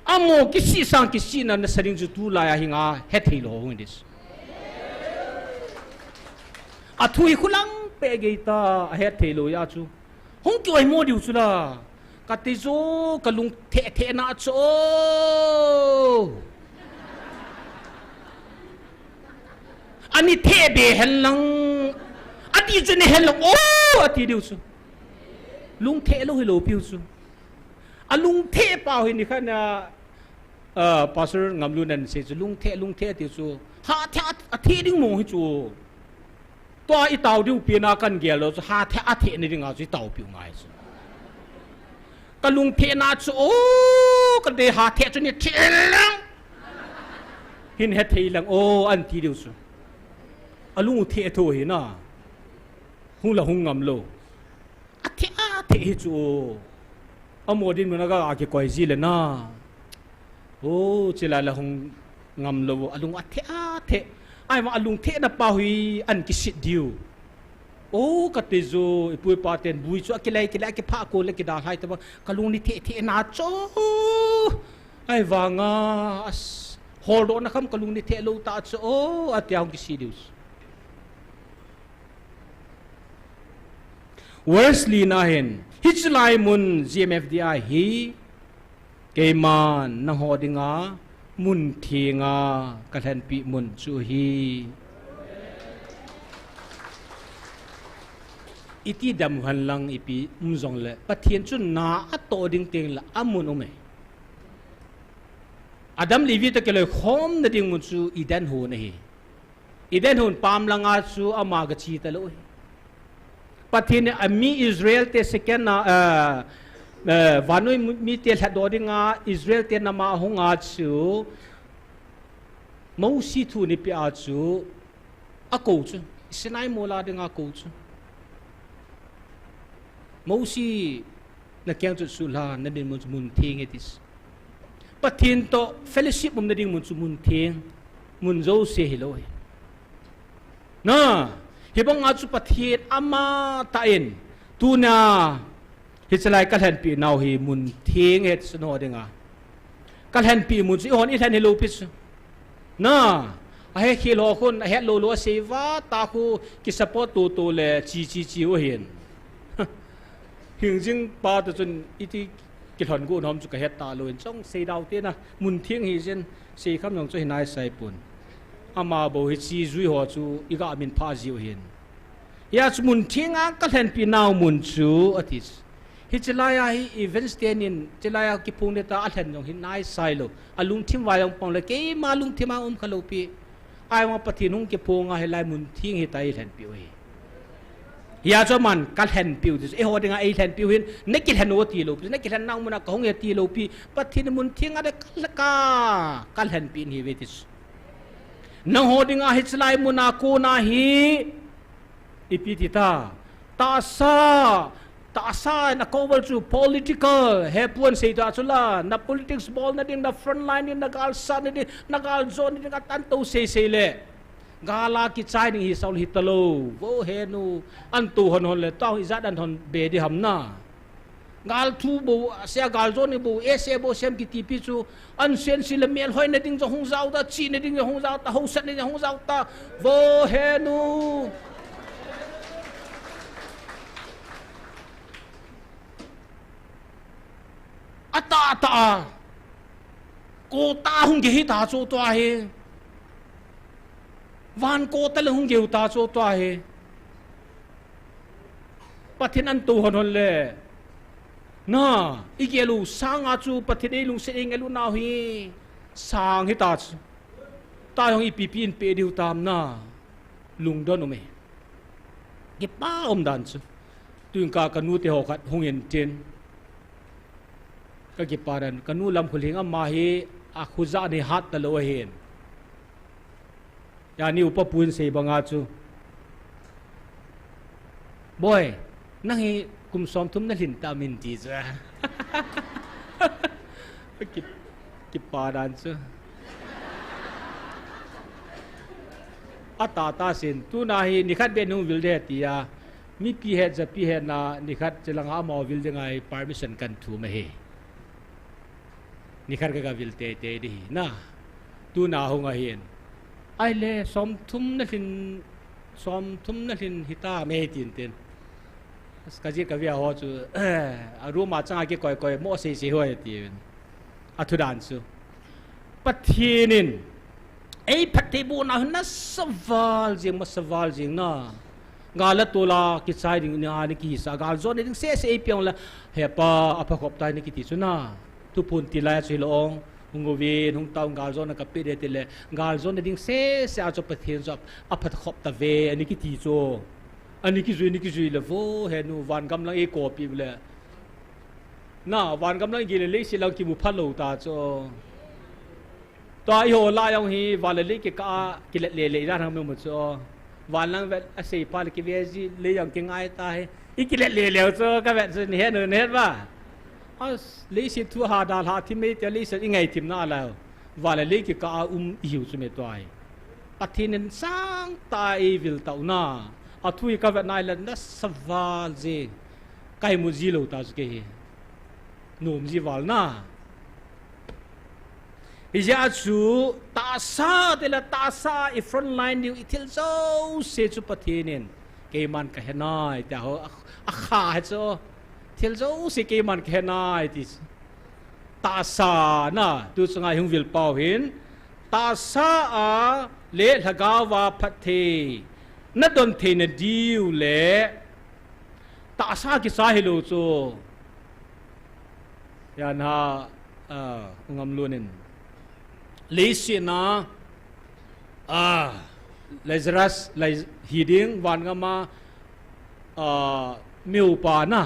Amaho kisih sang kisihna nasa ding chu tulai a hinga hethei lou hung ding. Athu hi khulang peh gei ta, ahethei lou jeh chu. Hung kioimo diu chu la. Kati chu kalung theh theh na chu. Ani theh be hen lang. Ati chu ni hen lang. O, ati diu chu. Lung theh lou hilou piu chu. Alung theh pau hi nikhat na, ah, Pastor Ngamlun in asei chu lung theh, lung theh ati chu. Ha theh, atheh ding mong hi chu. Tua itao diu pen a kagel lou chu, ha theh, atheh na dinga chu itao piu ngai chu. Kalung theh na chu, o, kati ha theh chu ni theh lang. Hin hethei lang, o, anti diu chu. Alung theh tho hi na. Hung la hung ngam lou. Atheh, atheh hi chu. Amaho dinmun a ga kikoi ji le na. O, chulai la hung ngam lou, alung atheh, atheh. Ahivang alung theh na pau hi ahin kisit diu. O, kati chu, ipu ipa ten bui chu akilai, kilai, akiphah ko le kidalhai ta ba. Kalung ni theh, theh na chu. Ahivanga, as, holdoh na kham kalung ni theh lou ta chu. O, ati a hung kisit diu. Verse li na hin, hiche lai mun G M F D I hi, keiman nangho dinga, mun thenga, kalhenpeh mun chu ahi. Iti dam hen lang ipi um jongle, Pathen chun na atoh ding teng le, amun um e. Adam le Evi toh kiloikhomna ding mun chu Eden hon ahi. Eden hon pam langa chu ama gache talou ahi. Pathen in ami Israel te second na, eh, eh, vannoi mi, mite lhatdoh dinga Israel te nama ahunga chu Mosi thu eipeh a chu akou chu, Sinai mol a dinga akou chu. Mosi, nakeng chu suhlha, nadin mun chu mun theng e ati. Pathen toh fellowship umna ding mun chu mun theng, mun jouse hilou ahi. Na, hibanga chu Pathen amatah in, tuna, hiche lai kalhenpeh nau hi mun theng ahi ati chu nangho dinga. Kalhenpeh mun chu eihon ilhen hilou pi chu. Na, ahekhel ho khun, ahet lou lou asei vang, ta khu kisupport to to le, chi chi chi u ahin. Hingjing pa toh chun iti kilhon gon ham chu kahet talou in, chong sei dau te na, mun theng hi jeng, sei kham jong chu hi nai sai pon. Ama bou hi chi jui ho chu iga min pha jiu ahin. Hia chu mun thenga kalhenpeh nau mun chu ati. Hiche lai a hi events tenin, hiche lai a kiphong le ta alhen jong hi nai sai lou. Alungthim vai jong pang le, keima lungthim a um kha lou pi. Ahivang Pathen hung kiphong a hilai mun theng hi ta eilhenpeh u ahi. Hia chu aman kalhenpeh u ti chu, eiho dinga eilhenpeh u hin, nakilhen u ati lou pi, nakilhen nau mun a kahung e ati lou pi, Pathen in mun theng a de ka, ka, kalhenpeh in ahiuve ti chu. Nangho dinga hiche lai mun a kona hi, ipi ti ta, tahsa, tahsa in akou val chu political, he puan sei ta chu la, na politics bolna ding, na front line ding, na gal satna ding, na gal jona ding, atantou sei sei le. Gal a kichai ding hi sao hi talou, vo he nu, antou hon hon le, tao ijat an hon be di ham na. Gal thu bou, sia gal jona bou, ese bou sem kiti pi chu, an sen si le melhoina ding jong hung jao ta, chihna ding jong hung jao ta, hausatna ding jong hung jao ta, vo he nu. Atah atah a. Kota hung gei hita chu tua hi. Van kota le hung gei u ta chu tua hi. Pathen an tou hon hon le. Na, i gel u sanga chu Pathen ei lungset ei ngel u nau hi. Sang hita chu. Tua hi hung ipi pi in pe diu tam na. Lungdon um e. Kipa um dan chu. Tuin ka, ka nu te ho khat hung in tin. Ka kipa dan, ka nu Lamkhuling ama hi a khuza ni hat ta lo ahin. Ya ni upa puin sei banga chu. Boy, nang hi kum som thum na lhin ta min ti chu. Ki, kipa dan chu. A ta ta sin, tuna hi nikhat be nung vil de ti a. Mipi het, japi het na, nikhat che langa amau vil de ngai permission kan thum ahi. Nikhat ka ga vil te te di hi na. Tuna hung ahin. Ai le, som thum na lhin, som thum na lhin hita me tin tin. Ka ji ka via ho chu, a room a changa kikoi koi mo sei sei ho ti. A thu dan chu. Pathen in ei phatthei bohna hi nasa val jing, masa val jing na. Gal a tol a kichai ding ni a ni kisa, gal jona ding sese ei piang le, He Pa, apha khop tai ni kiti chu na. Thuphon ti lai chu hilou ong, hung uvin, hung tao, gal jona ka pe de ti le, gal jona ding sese a chu Pathen chu apha khop ta ve, ani kiti chu. Ani kijui, ni kijui le vo, he nu, van gam lang ei kopi le. Na, van gam lang gei le leiset lang kimu phalou ta chu. Tua i ho la jong hi, van le lei kikah a, kilet le le dan hang me mu chu. Van lang vet a sei pa le kive ji, lei jong kingai ta hi. I kilet le le chu, ka vet chu, ni het nu, ni het ba. As, leiset thu ha dal ha thim mei te, leiset i ngai thim na la. Van le lei kikah a um i hiu chu me tua hi. Pathen in sang ta ei vil tau na. A thu hi ka vet nai le nasa val jing. Ka imu ji lou ta chu kei hi. Nom ji val na. Hijeh a chu tahsa te le tahsa i front line diu i thil jouse chu Pathen in. Keiman ka he nai, tia ho, a, a kha he chu. Thil jouse keiman ka he nai, ti chu. Tahsa na, tu chunga i hung vil pau hin. Tahsa a le lhagao a phatthei. Na don theina diu le. Tahsa kisa hilou chu. Yan ha, ah, ngam lunin. Leiset na, ah, Lazarus, Laz-, hi ding, van gam a, ah, mi upa na.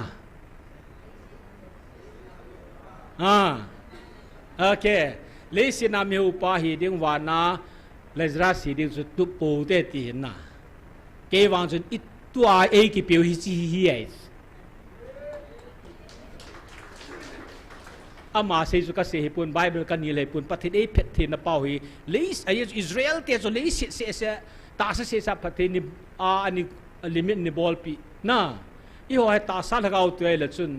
Ah, okay. Leiset na mi upa hi ding, van a Lazarus hi ding chu tup pou te ti hin na. Kei vang chun i tua ei kipeu hi chi hi ai. Ama sei chu ka sei hi pun, Bible ka ni le pun, Pathen ei phatthei na pau hi, lei, a Israel te chu leiset se se, tahsa sesa phatthei ni, a, ani, limit ni bolpi. Na, i ho he tahsa lhagao tu ai le chun,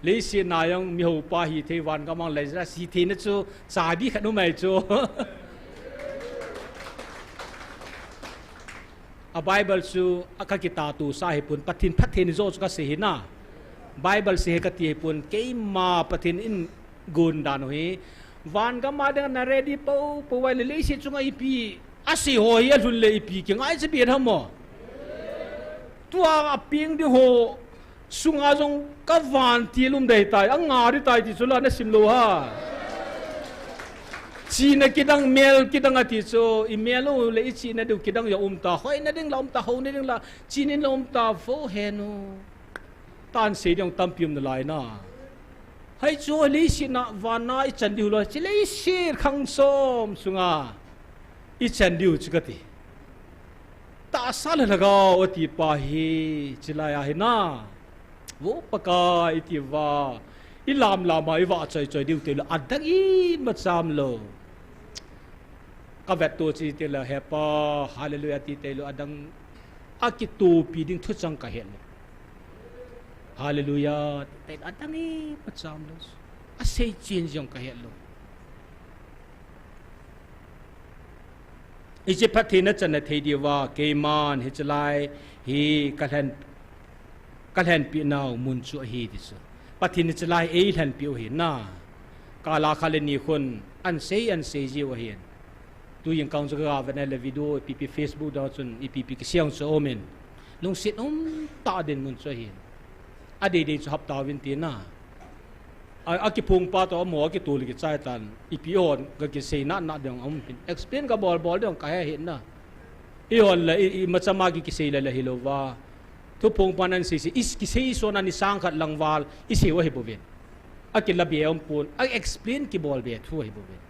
leiset na jong mi upa hi thei van gam a Lazarus hi thei na chu, chabi khat um ai chu. A Bible chu a ka kitah tu sa hi pun, Pathen phatthei ni jo chu ka sei hi na. Bible sei hi ka ti hi pun, keima Pathen in gon dan u hi. Van gam a ding na ready pou, pou ai le leiset chunga ipi. A sei ho hi a lhun le ipi, kingai cha bi ham mo. Tua a ping ding ho. Sunga jong ka vantil um dei tai, a nga di tai ti chu la na sim lou ha. Chihna kidang, mel kidang a ti chu, i mel u le i chihna diu kidang jong um ta, hoina ding la um ta, houna ding la, chihna ding la um ta, vo he nu. Tan sei ding tampi um nalai na. Hei chu leiset na van a i chan diu lou, chi leiset khang som sunga i chan diu chu ka ti. Tahsa le lhagao a ti pa hi, chi lai a hi na. Vo Pakai i ti va, i lam lam a i va choi choi diu te le, a dang ima cham lou. Ka vet to chi te le, he pa, hallelujah ti te le, a dang a kitopi ding thu chang ka he lou. Hallelujah ti te le, a dang ima cham lou. A sei chen jong ka he lou. Hiche phatthei na channa thei diuva, keiman hiche lai hi ka lhen, ka lhenpi nau mun chu ahi ti chu. Pathen hiche lai ei lhenpi u hi na. Kala kha le ni khun, an sei, an sei jiu ahin. Tu jingkah chu ka ga vet na le video, ipi ipi Facebook dang chun, ipi ipi kisei chu um in. Lungset um tah dinmun chu ahin. Adei dei chu hapta uvin tina. A, akiphong pa toh amaho akitol kichai tan. Ipi hon, ka kisei na na ding um hin. Explain ka bol bol ding ka he hin na. Ihon le, i, imacha ma ki kisei le le hilouva. Thuphong pan an sei sei, i kisei sona ni sang khat lang val, isei u ahi bouvin. Akila be um pon, a explain kibol be thu ahi bouvin.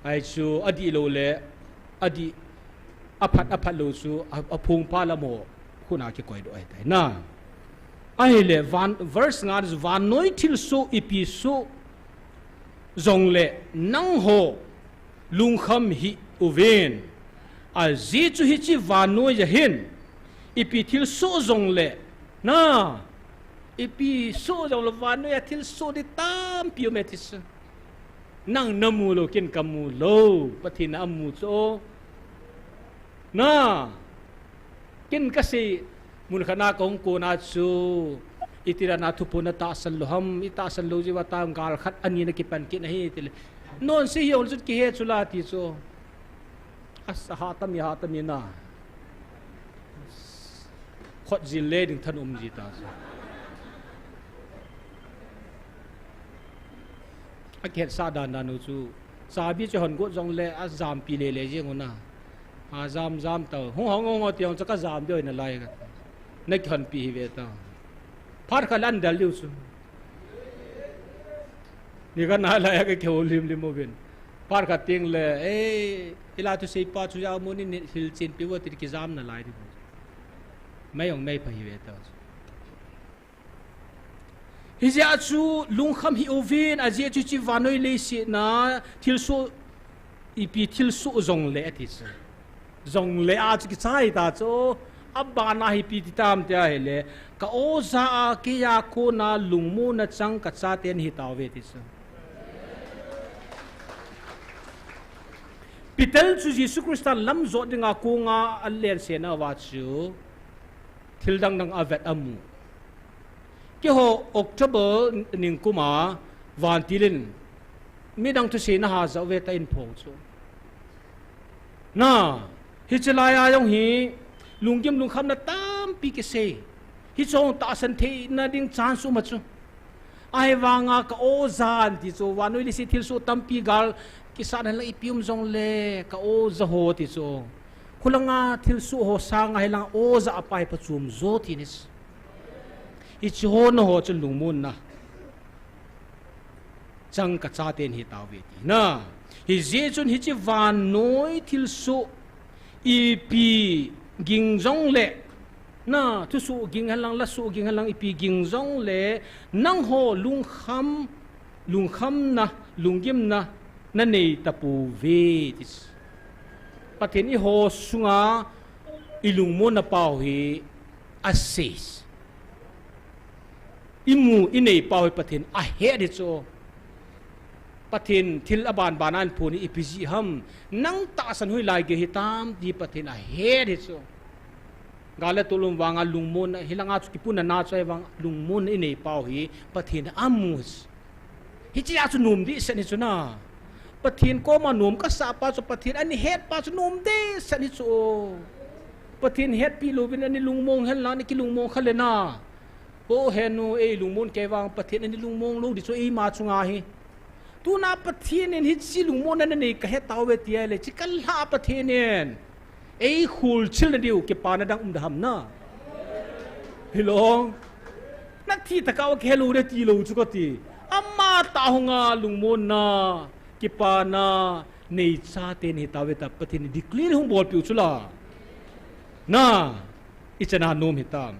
Ahi chu, adih lou le, adih, aphat, aphat lou chu, a, aphong pa le amaho, khun a kikoidoh ahitai na. Ahile, van, verse nga, vannoi thilsoh, ipi soh, jongle, nangho, lungkham hih uvin. Ajeh chu hiche vannoi a hin, ipi thilsoh jongle, na, ipi soh jongle vannoi a thilsoh ding tampi um e ti chu. Nang namu lou, ken kamu lou, Pathen in amu chu. Na, ken kasei, mun khat na kahung kona chu, iti dan a thuphon na tahsan lou ham, i tahsan lou jeh uva tam gal khat ani na kipan kit ahi tile. Non sei hi ol jut kihe chu la ti chu. As, aha tam, aha tam na. Khut jin le ding thanom ji ta chu. Akihetsah dan dan u chu. Chabi chu hon got jongle ajampi le le jeng u na. Ajam jam tau. Hung hong hong ti hong chu kajam deu na lai ka. Na kihonpi hi ve ta. Phat khat le an del diu chu. Ni ka na lai a ka kihou lim lim uvin. Phat khat teng le, eh, ila thusei pa chu ja mu ni, ni hilchen pi u ti kijam na lai diu. Mei ong mei pha hi ve ta chu. Hijeh a chu lungkham hih uvin, ajeh chu hiche vannoi leiset na thilsoh, ipi thilsoh jongle ati chu. Jongle a chu kichai ta chu. Abana hi ipi ti tam tia ahile, ka oja a keiya kona lungmonna chang ka chaten hi tauve ti chu. Peter chu Jesu Christa lam jot dinga konga alense nauva chu thil dang dang avet amu. Keiho October ningkum a vantil in midang thusei na ha jao ve ta in phong chu. Na, hiche lai a jong hi lunggim lungkhamna tampi kisei. Hiche jong tahsan theina ding chance um a chu. Ahivanga ka oja an ti chu, vannoi leiset thilsoh tampi gal kisah na la ipi um jongle ka oja ho ti chu. Khulanga thilsoh ho sanga hilang oja apa hi phachom jo ti ni. Hiche ho na ho chun lungmonna chang ka chaten hi tauve ti na. Hijeh chun hiche vannoi thilsoh ipi ging jongle, na, thusoh ging henlang, lasoh ging henlang, ipi ging jongle, nangho lungkham, lungkhamna, lunggimna, na nei tapouve ti. Pathen in eiho sunga ilungmonna pau hi asei. Imu, inei pau hi Pathen ahet hi chu. Pathen thil aban ban a aphon hi ipi jeh ham. Nang tahsan hoilai gei hitam ti Pathen ahet hi chu. Gal le tol um vanga lungmon, hilanga chu kipunna na chu ahivang lungmon inei pau hi Pathen amu. Hiche a chu nom dehset hi chu na. Pathen koma nom kasah pa chu, Pathen ana het pa chu nom dehset hi chu. Pathen hetpi louvin ana lungmong henlang, ana kilungmong kha le na. O henu, ei lungmon kei vang Pathen ana lungmong lou ding chu eima chunga hi. Tuna Pathen in hiche lungmonna nanei kahe tauve tia le, hiche kalhah Pathen in ei kholchilna diu kipana dang um da ham na. Hilou. Nathi tah a kahe lou ding ti lou chu kati. Ama tah hunga lungmonna, kipana, nei chaten hi tauve tia Pathen in declare hung bolpeh u chu la. Na, ichan a nom hitam.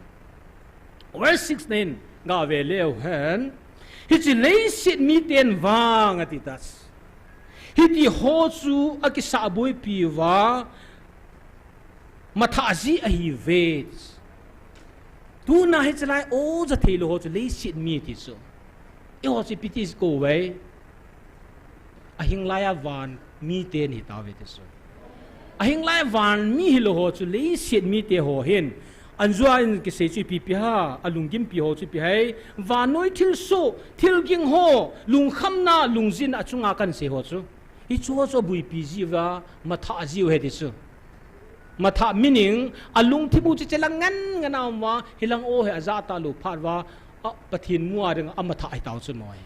Verse six na hin gave leu hen, hiche leiset miten vang ati tai. Hitiho chu akisahboipi uva, mathah jeh ahiuve. Tuna hiche lai oja theilou ho chu leiset mi ti chu. Eiho chu ipi ti kou uve. Ahinglai a van miten hi tauve ti chu. Ahinglai a van mi hilou ho chu leiset mite ho hin. Anjua in kisei chu ipi pi ha, alunggimpi ho chu ipi ham. Vannoi thilsoh, thilging ho, lungkhamna, lungjin achunga kahin sei ho chu. Hiche ho chu abuipi jiuva, mathah jiu ahi ti chu. Mathah meaning, alungthim u chu hiche lang ngen ngen a um uva, hilang o hi ajah talou phat uva, a, Pathen mu a dinga amathah ahi tau chu noi.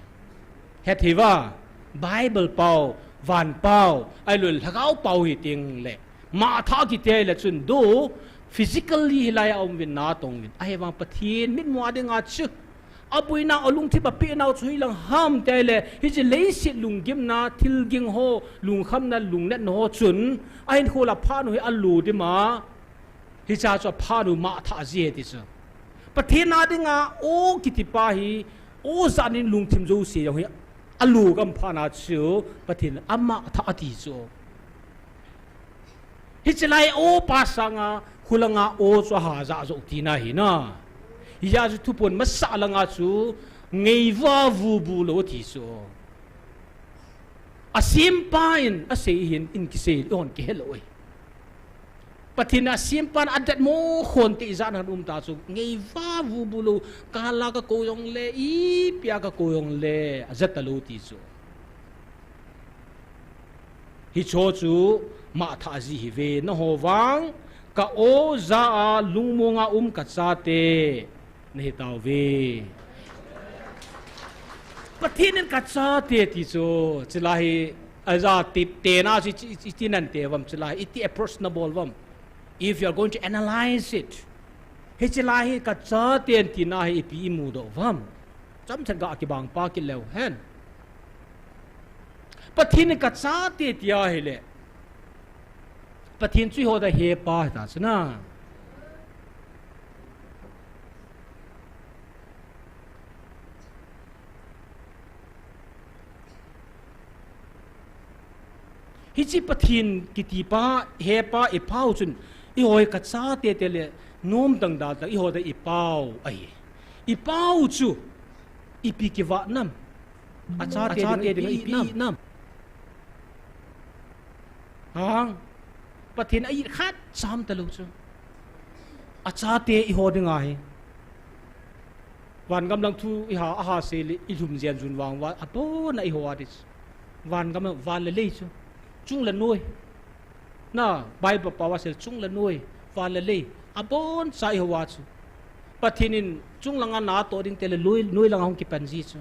Hethei uva, Bible pao, van pao, ahilou le lhagao pao hi teng le. Mathah kiti le chun do, physically hilai a um uvin natong uvin. Ahivang Pathen mitmu a dinga chu. Abuina alungthim a apehnau chu hilang ham ti le, hiche leiset lunggimna, thilging ho, lungkhamna, lungnatna ho chun, ahinkho le aphat u hi alo dima, hiche chu aphat u mathah ji ahi ti chu. Pathen a dinga o kiti pa hi, o jat in lungthim jouse jong hi, alo gam phat na chu, Pathen amathah ati chu. Hiche lai o pa sanga, khulanga o chu aha jah jou tina hi na. Hijeh chu thuphon masa langa chu, ngeiva vubu lou ati chu. Asempa in asei hin, in kisei, hon kihe lou e. Pathen asempa in adatmo khon te ijat ham um ta chu, ngeiva vubu lou, kal a kakou jong le, ipi a kakou jong le, aja talou ti chu. Hiche ho chu mathah ji ahi ve, nangho vang, ka o ja a lungmong a um kachate, nahi tauve. Pathen in kachate ti chu, chulai hi, aja tip tena chu, iti, iti nante uvam chulai, iti approach nabol uvam. If you are going to analyze it, hiche lai hi kachate tina hi ipi imudoh uvam. Chomcha ga kibang pa kit leu hen. Pathen in kachate ti ahile. Pathen chu eiho dia hepa ahi ta chu na. Hiche Pathen kiti pa, hepa, ipau chun, eiho hi kachate ti le, nom dang dal dang, eiho dia ipau ahi. Ipau chu, ipi kivah nam. Achate dinga ipi nam. Hang, Pathen a it khat cham talou chu. Achate eiho dinga hi. Van gam lang thu iha, aha sei le, ilhum jen jun vang uva, abon a eiho a ti chu. Van gam, van le lei chu. Chung le noi. Na, Bible pao a sei le chung le noi. Van le lei. Abon cha eiho a chu. Pathen in chung langa natoh ding ti le loi, noi langa hung kipan ji chu.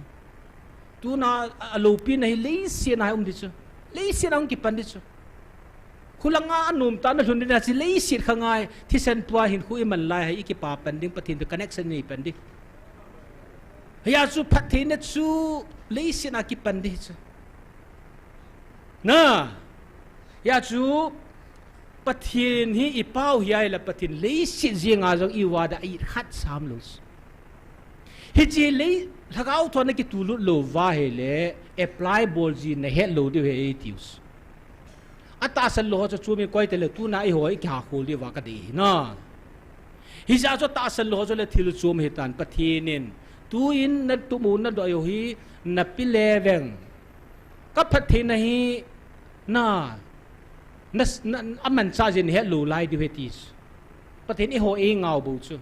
Tuna a, aloupina hi leiset a hi um di chu. Leiset a hung kipan di chu. Khulanga anom tah a nalhun ding ahi chu leiset kha ngai, thisan pua hinkho iman lai hi ikipa pan ding, Pathen to connection inei pan ding. Hijeh chu phattheina chu leiset a kipan di chu. Na, hijeh chu Pathen hi ipau hi ahile Pathen leiset jenga jong iva dia it khat sam lou chu. Hiche lei, lhagao thon nakitulut lou uva ahile, apply bol ji nahet lou diu ahi eitiu chu. Atahsan lou ho chu chom in koi tile tuna eiho ikiha khol diuva kadei ahi na. Hijeh chu atahsan lou ho chu le thil chom ahitan Pathen in. Tuin natup u nadoh u hi napi le veng. Kaphattheina hi na, na, na, amanchah jin het lou lai diu ahi ti chu. Pathen eiho eingao bou chu.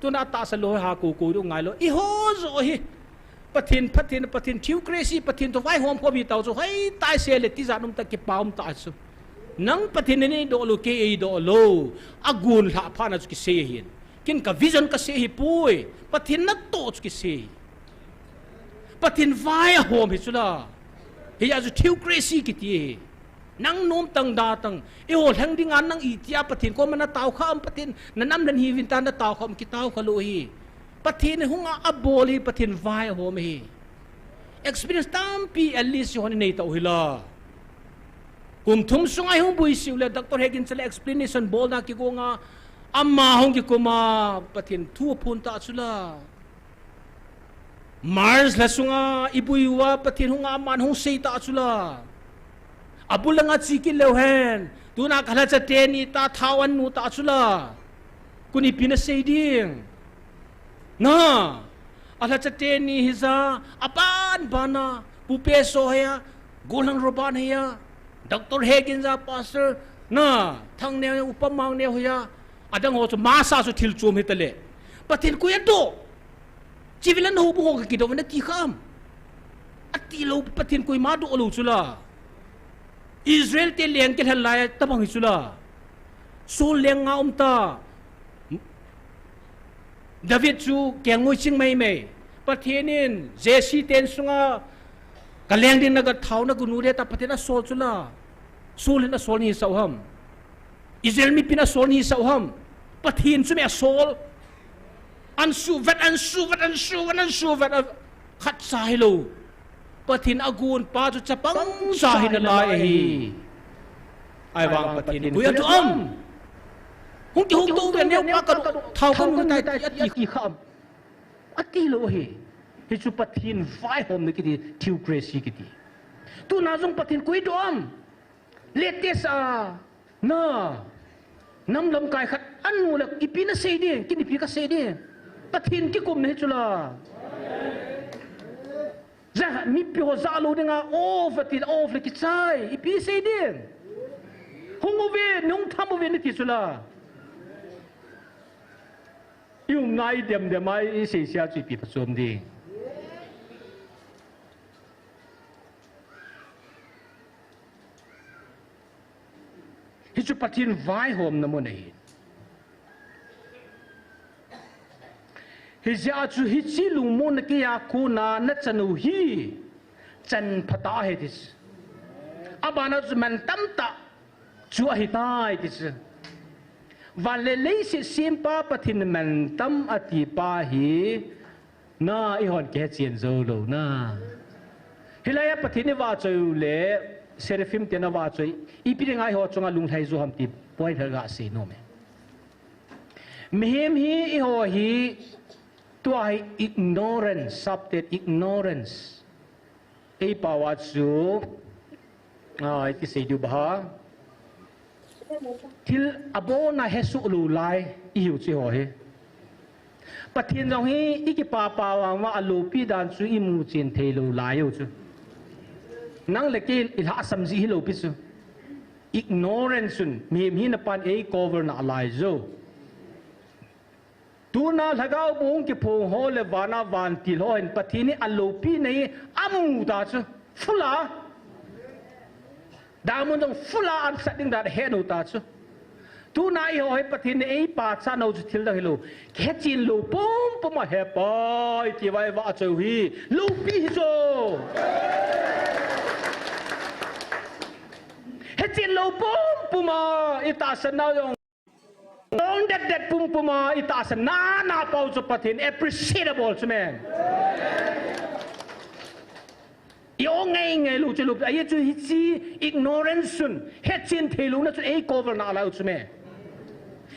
Tuna atahsan lou ho ha kou kou diu ngai lou. Eiho joh hi. Pathen, Pathen, Pathen, theocracy, Pathen toh vaihom khom hitau chu. Hoitah sei le tijat um tah kipa um tah chu. Nang Pathen in neidoh lou, kei eidoh lou. Agon lhah phat na chu kisei ahin. Ken ka vision kasei ahipoi. Pathen natoh chu kisei. Pathen vai ahom hi chu la. Hijeh chu theocracy kiti ahi. Nang nom tang da tang. Eiho lheng dinga nang itia Pathen koma natao kha um Pathen. Nanam lhen hiuvin tia natao kha um kitao kha lou ahi. Pathen hunga abol hi Pathen vai ahom ahi. Experience tampi at least hon inei tau hi la. Kum thum sunga ihung buisiu le Doctor Hagin chule explanation bolna kigonga. Ama hung kikuma Pathen thu aphon tah chu la. March lha sunga ibui uva Pathen hunga aman hung sei tah chu la. Abul langa che kit leu hen. Tuna ka lhacha teni ta thao an nu tah chu la. Kuni pi nasei ding. Na. Alhacha teni hija, aban bana, Pu Peso hiya, Gollhang Robert hiya, Doctor Hagin ja, Pastor, na, Thangneo, Upa Mangneo hiya, Adang ho chu masa chu thil chom hita le. Pathen koi adoh. Civilian ho bu ho ka kidoh na ti kham. Ati lou Pathen koima doh lou chu la. Israel te leng kilhen lai tabang hi chu la. Saul leng nga um ta. David chu kengngoi ching mai mai. Pathen in Jesse ten sunga ka leng ding na ka thao na gunu de ta Pathen asol chu la. Saul in asol ni sau ham. Israel mipin asol ni sau ham. Pathen chu mi asol. An su vet, an su vet, an su vet, an su vet, a khat sa hi lo. Pathen agon pa chu chapang sa hi na lai ahi. Ai vang Pathen koi adoh am. Hung ki hung to ve neo pa ka thao ka nu tai ati kham. Ati lou hi. Hi chu Pathen vaihomna kiti, theocracy kiti. Tuna jong Pathen koi doh am. Latest a, na, nam lamkai khat anu le, ipi na sei ding, kin ipi ka sei ding. Pathen kikumna hi chu la. Ja, mipi ho ja lou dinga, of ati, of le kichai, ipi sei ding. Hung uve, nung tham uve na ti chu la. I um nai dem dem ai, i sei sia chu ipi phachom ding. Hi chu Pathen vaihomna mun ahi. Hijeh a chu hiche lungmonna keiya kona na chan u hi chan phatah ahi ti chu. Abana chu mantam tah chu ahitai ti chu. Van le leiset sempa Pathen mantam ati pa hi Na, eihon kihechen jou lou na. Hilai a Pathen i vahchoi u le, Seraphim ten avahchoi, ipi dinga eiho chunga lunglhai jou ham ti point khat ga sei nom e. Mihem hi, eiho hi, tua hi ignorance, sapte ignorance. Ei pao a chu, a, iti sei diu ba ha. Thil abon a hesoh lou lai, ihiu chu eiho hi. Pathen jong hi, i kipa pa vang uva, aloupi dan chu imu chen thei lou lai u chu. Nang le kei i lhahsam jeh hilou pi chu. Ignorance chun, mihem hina pan ei cover na lai jou. Tuna lhagao bung kiphong ho le vana vantil ho hin Pathen hi aloupina hi amu ta chu. Full a. Damun jong full a ansat ding dan ahet u ta chu. Tuna eiho hi Pathen in eipachat nau chu thil dang hilou. Kihechen lou pumpum a He Pa i ti uva i vahchoi u hi. Loupi hi chu. Hechen lou pumpum a i tahsan nau jong. Tong det det pumpum a i tahsan nana pau chu Pathen appreciate abol chu me. I o ngai ngai lou chu lou, ahi chu hiche ignorance chun, hechen thei louna chun ei cover na lai u chu me.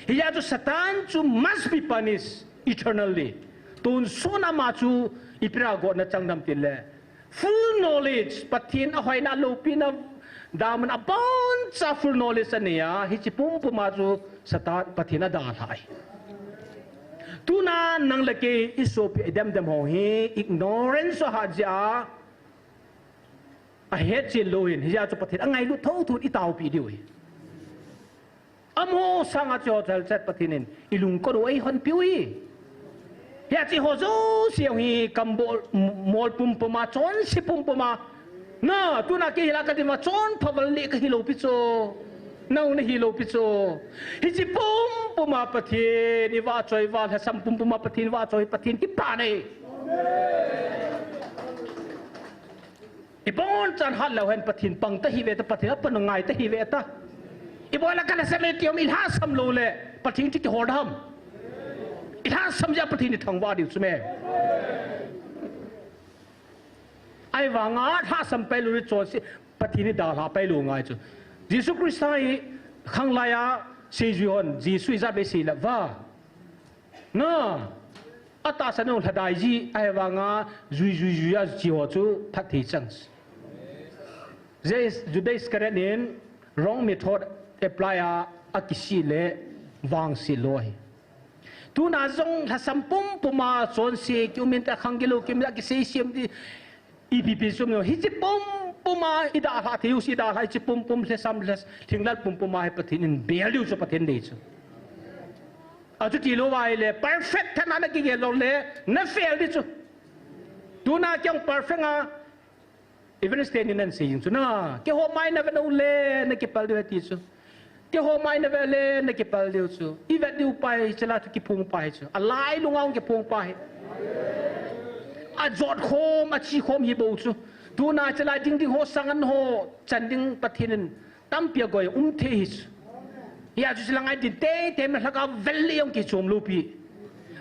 Hijeh a chu Satan chu must be punished eternally. Tonsot a ama chu ipi a gotna chang dem tile. Full knowledge, Pathen ahoina, aloupina, damun aboncha full knowledge anei a, hiche pumpum a chu Satan, Pathen adalhah ahi. Tuna nang le kei i sopi i dem dem ho hi ignorance ahat jeh a, ahetchen lou hin, hijeh a chu Pathen angailut thouthou in i taopi diu ahi. Amaho sanga chu hotel chat Pathen in i lungkot u eihon piu hi. Hiche ho jouse hi kambol mol pumpum a, chonse pumpum a. Na, tuna kei hila ka dima chonpha val le ka hilou pi chu. Nau na hilou pi chu. Hiche pumpum a Pathen i vahchoi, vahsam pumpum a Pathen vahchoi, Pathen kipah nei. Ibonchan hat leu hen Pathen pang ta hi ve ta, Pathen apan ngai ta hi ve ta. Ibol a ka lhasam e ti um, i lhasam lou le Pathen chu kihol ham. I lhasam jeh a Pathen i thangvah diu chu me. Ahivanga lhasam pai lou le chonse Pathen i dalha pai lou ngai chu. Jesu Christa hi khanglai a seijui hon Jesu ijat vei sei lou va. Na, atahsan u lhadai ji, ahivanga jui, jui, jui a chi ho chu phatthei chang. Judas Iscariot in wrong method apply a, akisih le vangset lou ahi. Tuna jong lhasam pumpum a chonse kium in ta, khang gilou kium in ta, kisei sem ti, Ipi pi sum no, hiche pumpum a i dalha thei u, i dalha hiche pumpum lhasam, lhas, thinglhang pumpum a hi Pathen in bel diu chu Pathen dei chu. Achuti lou ahile, perfect tah a na kigel lou le, na fail ding chu. Tuna kei jong perfect a, Evangelist teni nan sei jing chu na. Keiho mai na vet uleh, na kipal diu ahi ti chu. Keiho mai na vet uleh, na kipal diu chu. I vet diu pa hi, hiche lai thu kiphong pa hi chu. Alailung a hung kiphong pa hi. Ajot khom, achi khom hi bou chu. Tuna hiche lai ding ding ho, sangan ho, chan ding Pathen in tampi akoi um thei hi chu. Hia chu hiche lang a din teitei, na lhagao vel le jong kichom lou pi.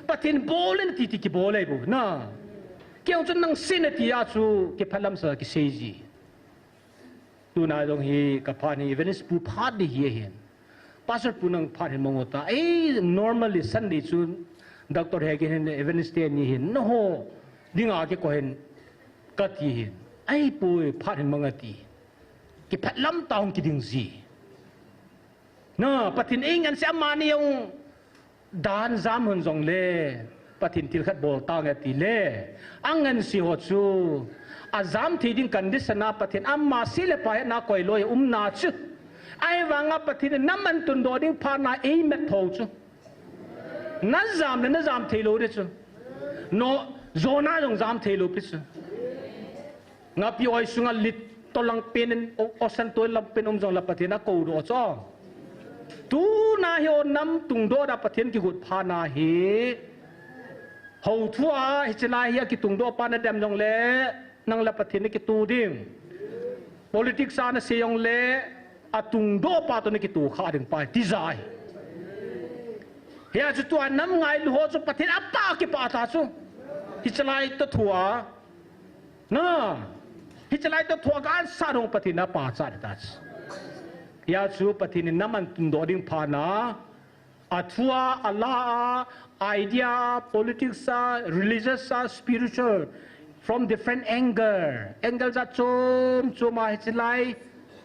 Pathen bol in ti ti kibol ahi bou na. Kei jong chu nang sei na ti a chu kiphalam sa kisei ji. Tuna jong hi ka phat hi Evangelist pu phat ding hi ahin. Pastor pu nang phat hin mang o ta. Ei, normally Sunday chu Doctor Hegin hin Evangelist teni hin. Nangho dinga kikoi hin kati hin. Ei, pu phat hin mang ati. Kiphalam tah a hung kiding ji. Na, Pathen in angansea amani jong dan jam hon jongle, Pathen thil khat bol tange tile, angansea ho chu, ajam thei ding condition a Pathen ama se le pa hetna koi lou aum na chu. Ahivanga Pathen in na man tundoh ding phat na eimat tho chu. Na jam le na jam thei lou ding chu. No, Jonah jong jam thei lou pi chu. Ngapi oi sunga lit to lang pen in, o, ocean to lang pen um jongle Pathen in akou doh chu. Tuna hi o nam tungdoh a Pathen kigot phat na hi. Hou thu a, hiche lai hi akitungdoh pa na dem jongle, nang le Pathen na kitoh ding. Politics a na sei jongle, atungdoh pa toh na kitoh kha ding pa, ti jeh ahi. Hia chu tua nam ngailu ho chu Pathen apah kipah ta chu. Hiche lai toh thu a. Na, hiche lai toh thu a ka answer dong Pathen in apachat ta chu. Hia chu Pathen in na man tundoh ding phat na, athu a, ala a, idea a, politics a, religious a, spiritual, from different angle. Angle jat chom chom a hiche lai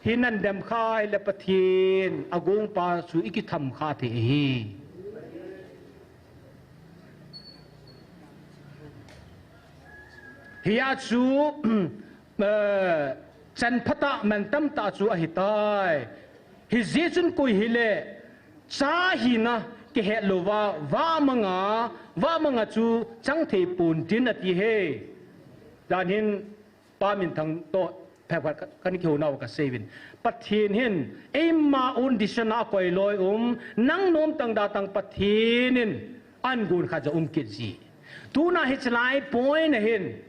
hi nan dem kha ahile Pathen agong pa chu i kitham kha thei ahi. Hia chu, eh, chan phatah, mantam tah chu ahitai. Hijeh chun koi hile, cha hina kihet louva, vahmanga, vahmanga chu chang thei ponte ati e. Dan hin, Pa Minthang toh phabep khat ka, kana kihou nau ka sei uvin. Pathen hin eima own decision a koi lou aum, nang nom tang da tang Pathen in agon kha jong um kit ji. Tuna hiche lai point a hin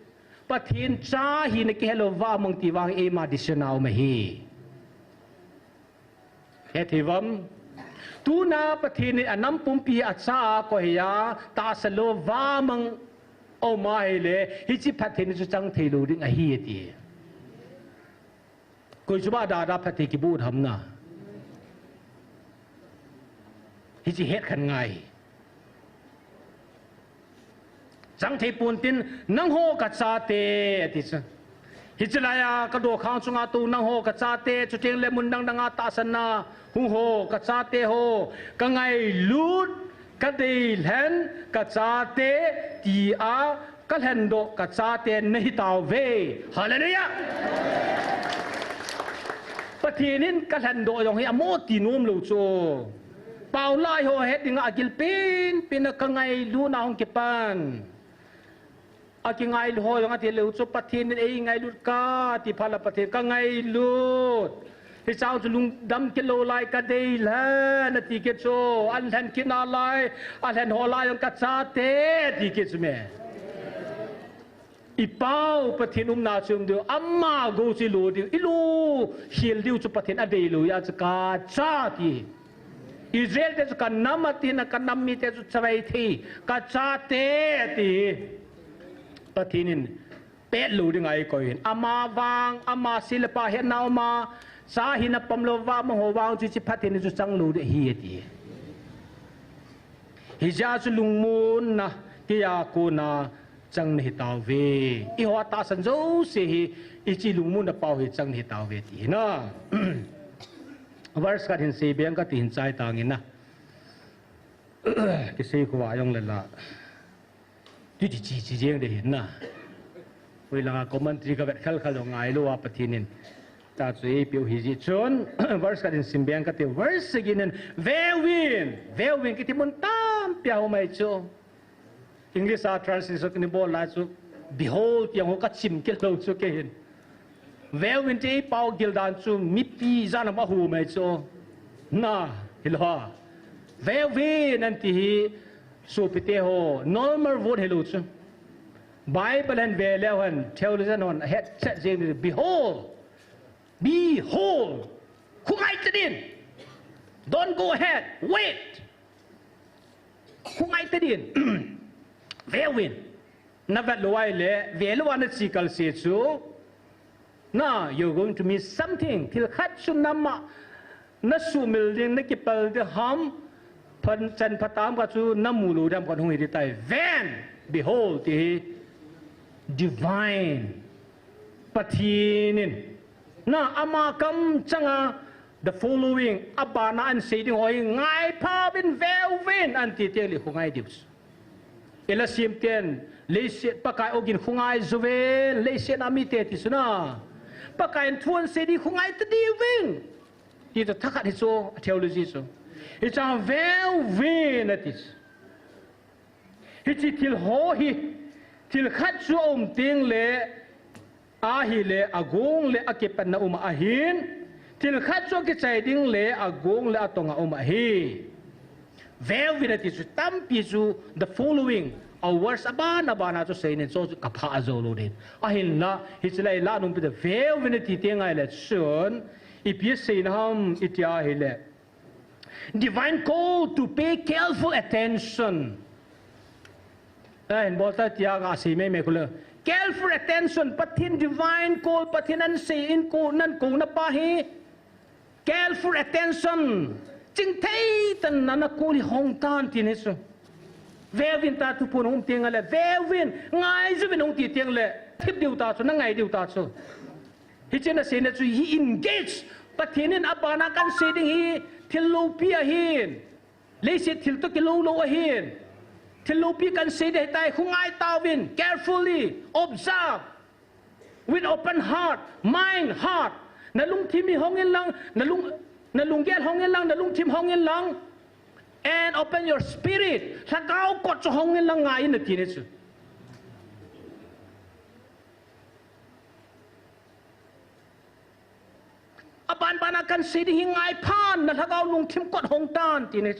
Pathen cha hina kihet lou vahmang ti vang eima decision a um ahi. Hethei uvam. Tuna Pathen in anam pumpi a cha a koi a, tahsa lou vahmang aum ahile, hiche phattheina chu chang thei lou ding ahi ati. Koi chu ba da da phatthei kibu tham na. Hiche het khan ngai. Chang thei ponte, nangho ka chate, ati chu. Hiche lai a ka dokhang chunga tou nangho ka chate, chuteng le mun dang dang a tahsan na hung ho ka chate ho, ka ngailut, ka deilhen, ka chate, tia ka lhendoh ka chate nahi tauve. Hallelujah! Pathen in ka lhendoh jong hi amo ti nom lou chu. Paulai ho het dinga agil pen pen a ka ngailut na hung kipan. Akingailu ho jong ati leu chu Pathen in eingailut ka ti phat la Pathen ka ngailut. Hichang chu lungdam kit lou lai ka deilhen ati kit chu. An lhen kit nalai, alhen ho lai jong ka chate ati kit chu me. I pau Pathen umna chu um diu, ama gou chu i lo diu, i lo khel diu chu Pathen adei lou a chu ka cha ti. Israel te chu ka nam ati na, ka nam mite chu chavai thei, ka chate ati. Pathen in pet lou ding a eikoi hin. Ama vang, ama se le pa hetna um a, cha hina pom lou vahmang ho vang chu hiche phattheina chu chang lou ding ahi ati. Hijeh a chu lungmonna, kei a kona chang nahi tauve. Eiho a tahsan jouse hi, hiche lungmonna pau hi chang nahi tauve ti hi na. Verse khat hin sei beng kati hin chai tang in na. Kisei khovah jong le la. Ti ti chi chi jeng ding hin na. Hoilanga commentary ka vet khel khel jong ngai lou a Pathen in ta chu eipeu hi jeh chun, verse khat in sim beng kate, verse sagi nin, "Veuvin, veuvin," kiti mun tampi a um ahi chu. English a translation kini bol lai chu, "Behold," ti ang ho ka chim kit lou chu kei hin. "Veuvin," ti eipao gil dan chu, mipi jan a um ahi chu. Na, hilou ham. "Veuvin," anti hi, sopite ho, normal word hilou chu. Bible hin ve leu hen, theologian hon, het chet jeng ni, "Behold, behold, khongai tadin. Don't go ahead, wait. Khongai tadin. Veuvin." Na vet lou ahile, ve lou a na chi kal se chu. Na, you're going to miss something. Thil khat chu nangma, na sumil ding, na kipel ding ham, phan chan phatam khat chu na mu lou ding ham khat hung hi ding tai. Ven, behold, ti hi divine. Pathen in. Na, ama kamchang a, the following, abana ahin sei ding ho hi ngai phauvin, veuvin, anti teng le khongai diu chu. Ela sim ten, leiset Pakai ogin khongai jouvin, leiset a mite ti chu na. Pakai in thu ahin sei ding khongai tadiuvin. Ti chu thakhat hi chu, a theology chu. Hichea veuvin ati chu. Hiche thil ho hi, thil khat chu aum teng le, ahile, agong le akipatna um ahin, thil khat chu akichai ding le, agong le atong a um ahi. Veuvin ati chu tampi chu the following, a verse aban aban a chu seina chu kapha jou lou ding. Ahinla, hiche lai la nung pi te veuvin ati teng ahile chun, ipi seina ham iti ahile. Divine call to pay careful attention. Eh, hin bol ta tia ka sei mei mei kule. Careful attention, Pathen divine call, Pathen ahin sei in ko nan ko na pa hi. Careful attention. Chingthei tan na na ko hi hong tan ti ni chu. Veuvin ta thuphon hung teng le. Veuvin, ngai jouvin hung ti teng le. Thip diu ta chu, na ngai diu ta chu. Hiche na seina chu hi engage. Pathen in abana kahin sei ding hi thil loupi ahin. Leiset thil toh kilou lou ahin. Thil loupi kahin sei ding ahitai, khongai tauvin, carefully, observe, with open heart, mind, heart. Na lungthim hi hong in lang, na lung, na lunggel hong in lang, na lungthim hong in lang. And open your spirit. Lhagao kot chu hong in lang ngai in ati ni chu. Aban ban a kahin sei ding hi ngai phan, na lhagao lungthim kot hong tan ti ni.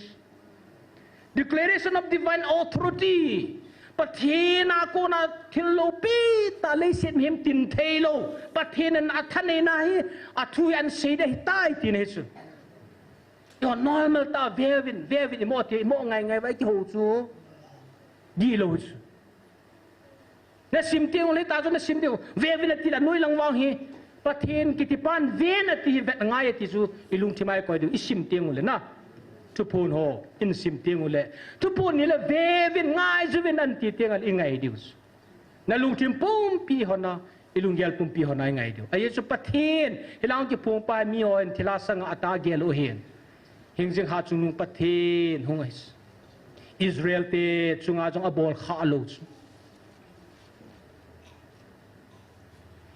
Declaration of divine authority. Pathen a kona thil loupi tah leiset mihem tin thei lou. Pathen in athaneina hi, athu hi ahin sei ding ahitai ti ni chu. Yo normal tah veuvin, veuvin imo ti, imo ngai ngai vai kihou chu. Di lou chu. Na sim teng ule ta chu na sim teng. Veuvin ati la noi lang vang hi. Pathen kiti pan ven ati hi vet ngai ati chu i lungthim a i koi diu i sim teng ule na. Thuphon ho in sim teng ule. Thuphon ni le veuvin ngai jouvin anti teng le i ngai diu chu. Na lungthim pumpi hon a, i lunggel pumpi hon a i ngai diu. Ahi chu Pathen, hilang kiphong pa mi hon thilha sanga atagel u hin. Hingjing ha chungnung Pathen hung ahi. Israel te chunga jong abol kha lou chu.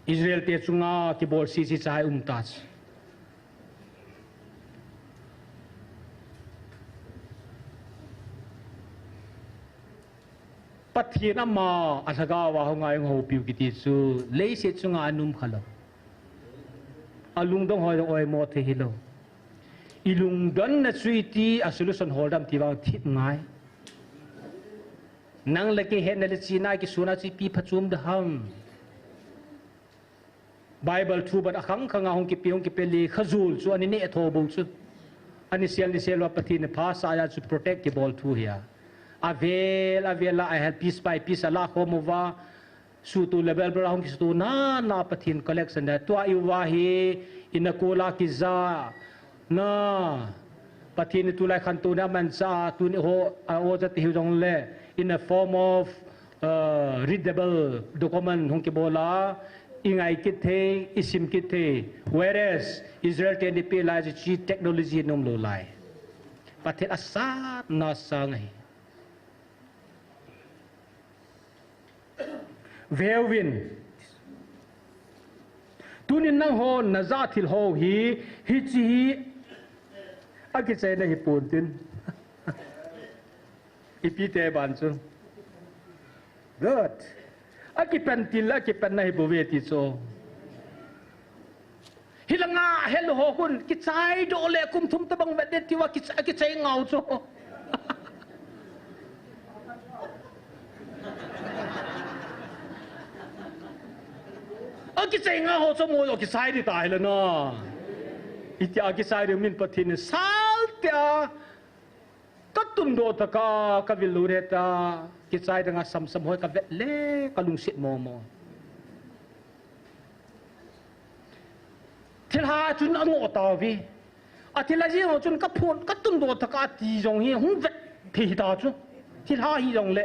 Israel te chunga kibol sisi chai um ta chu. Pathen ama a lhagao a hung a hung houpiu kiti chu leiset chunga anum kha lou. A lungdong hoi dong oimo thei hilou. I lungdonna chu iti a solution hol dem ti vang thip ngai. Nang le kei hetna le chihna kisuna chu ipi phachom dem ham. Bible thu ban akhang khang a hung kipe hung kipe le khajol chu ani ne tho bou chu. Ani sel ni sel uva Pathen in phasah a chu protect kibol thu hi a. Avel avel a ahel piece by piece a la khom uva. Suhtuh level bel a hung kisuhtuh nana Pathen collection da. Tua i uva hi, i nakol a kija. Na, Pathen in tulai khantouna amanchah a, tuni ho, a, oja te hiu jongle, in a form of, uh, readable document hung kibol a, i ngai kit thei, i sim kit thei. Whereas, Israel te ni pe lai chi technology nom lou lai. Pathen asatna sang ahi. Veuvin. Tunin nanghon najah thil ho hi, hiche hi akichaina hipon tin. Ipi ti ban chu. Good. Akipan til, akipanna hibouve ti chu. Hilanga hel ho khun, kichaidoh le kum thum tabang vet de tiuva, kichai, kichai ngau chu. Akichai ngau ho chu mo, kichai di tai la na. Itia kichai di min Pathen in sal tia. Katundoh tah a, kavil lou re ta, kichai danga samsam hoi kavet le, kalungset momo. Thilha chun angoh tauve. Athilha jeng ho chun kaphon, katundoh tah a ti jong hi, hung vet thei hita chu. Thilha hijongle.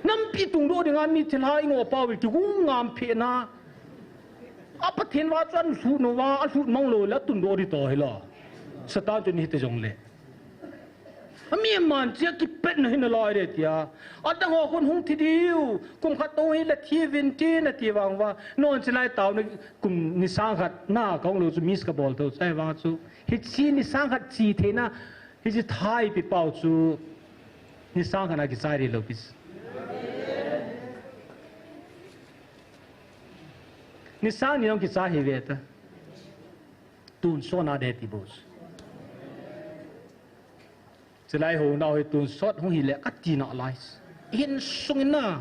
Nampi tungdoh dinga mi thilha ingoh pau, kigong ngam phe na. A Pathen vah chu alut uva, alut mang lou le atundoh di to hila. Satan chun hiti jongle. Ami man chia kipetna hi nalai de tia. Adang ho khun hung thi diu. Kum khat tou hile thi uvin tin ati vang uva. Non chilai tao na kum ni sang khat na kahung lou chu miss kabol tou chai vang chu. Hiche ni sang khat chi theina. Hiche thai pi pau chu. Ni sang khat na kichai di lou pi. Ni sang ni jong kichai hi ve ta. Tonsot na de ti bou. Chulai ho nau hi tonsot hung hile kati nalai. Insung in na.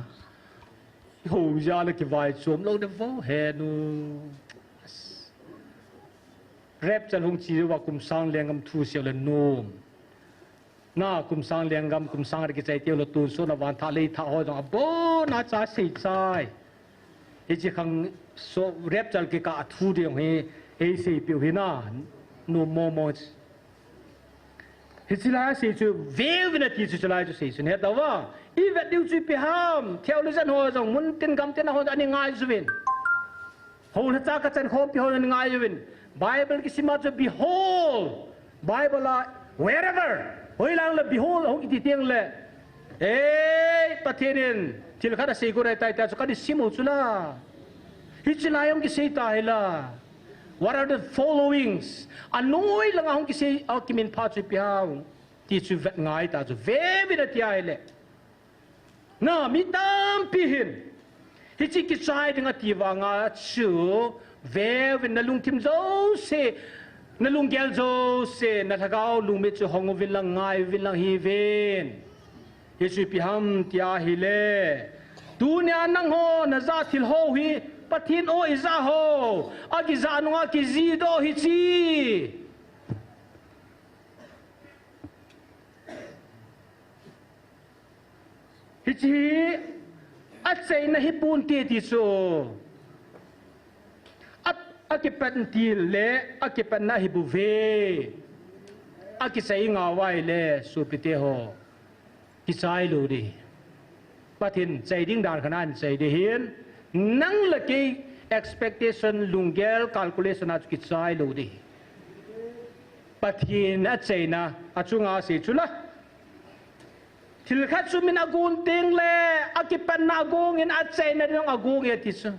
Ho ja le kivai chom lou de vo he nu. Rapture hung chi uva kum sang lenggam thu seiu le nom. Na kum sang lenggam, kum sang a kichai teu le tonsot na van thah lei thah ho jong abon a cha sei chai. Hiche khang so rapture kikah thu ding hi, ei sei piu hi na, nom momo. Hiche lai sei chu, veuvin ati chu chulai chu sei chu, het uva. I vet diu chu ipi ham, theologian ho jong, mun tin gam tin a ho jong, ani ngai juvin. Hou le cha kachan khompi ho ngai uvin. Bible kisima chu behold. Bible a wherever. Hoilang le behold hung kiti teng le. Ei, Pathen in thil khat asei got ahitai tia chu kani sim u chu la. Hiche lai hung kisei ta hi la. What are the followings? Anoi langa hung kisei a kiminpha chu ipi ham. Ti chu vet ngai ta chu. Veuvin ati ahile. Na, mi tampi hin. Hiche kichai ding ati vanga chu, veuvin nalungthim jouse, nalunggel jouse, nalhagao lungmit chu hong uvin lang, ngai uvin lang hiuvin. Hichu ipi ham ti ahile. Tunia nangho najah thil ho hi, Pathen o ijah ho, akijah nunga kijihdoh hiche. Hiche hi achaina hipon te ti chu. A, akipan til le, akipanna hibouve. Akichai ngau vai le, sopite ho. Kichai lou di. Pathen chai ding dan khat ahin chai di hin. Nang le kei expectation, lunggel, calculation a chu kichai lou di. Pathen achaina, achunga sei chu la. Thil khat chu min agon teng le, akipanna agong in achaina ding agong e ti chu.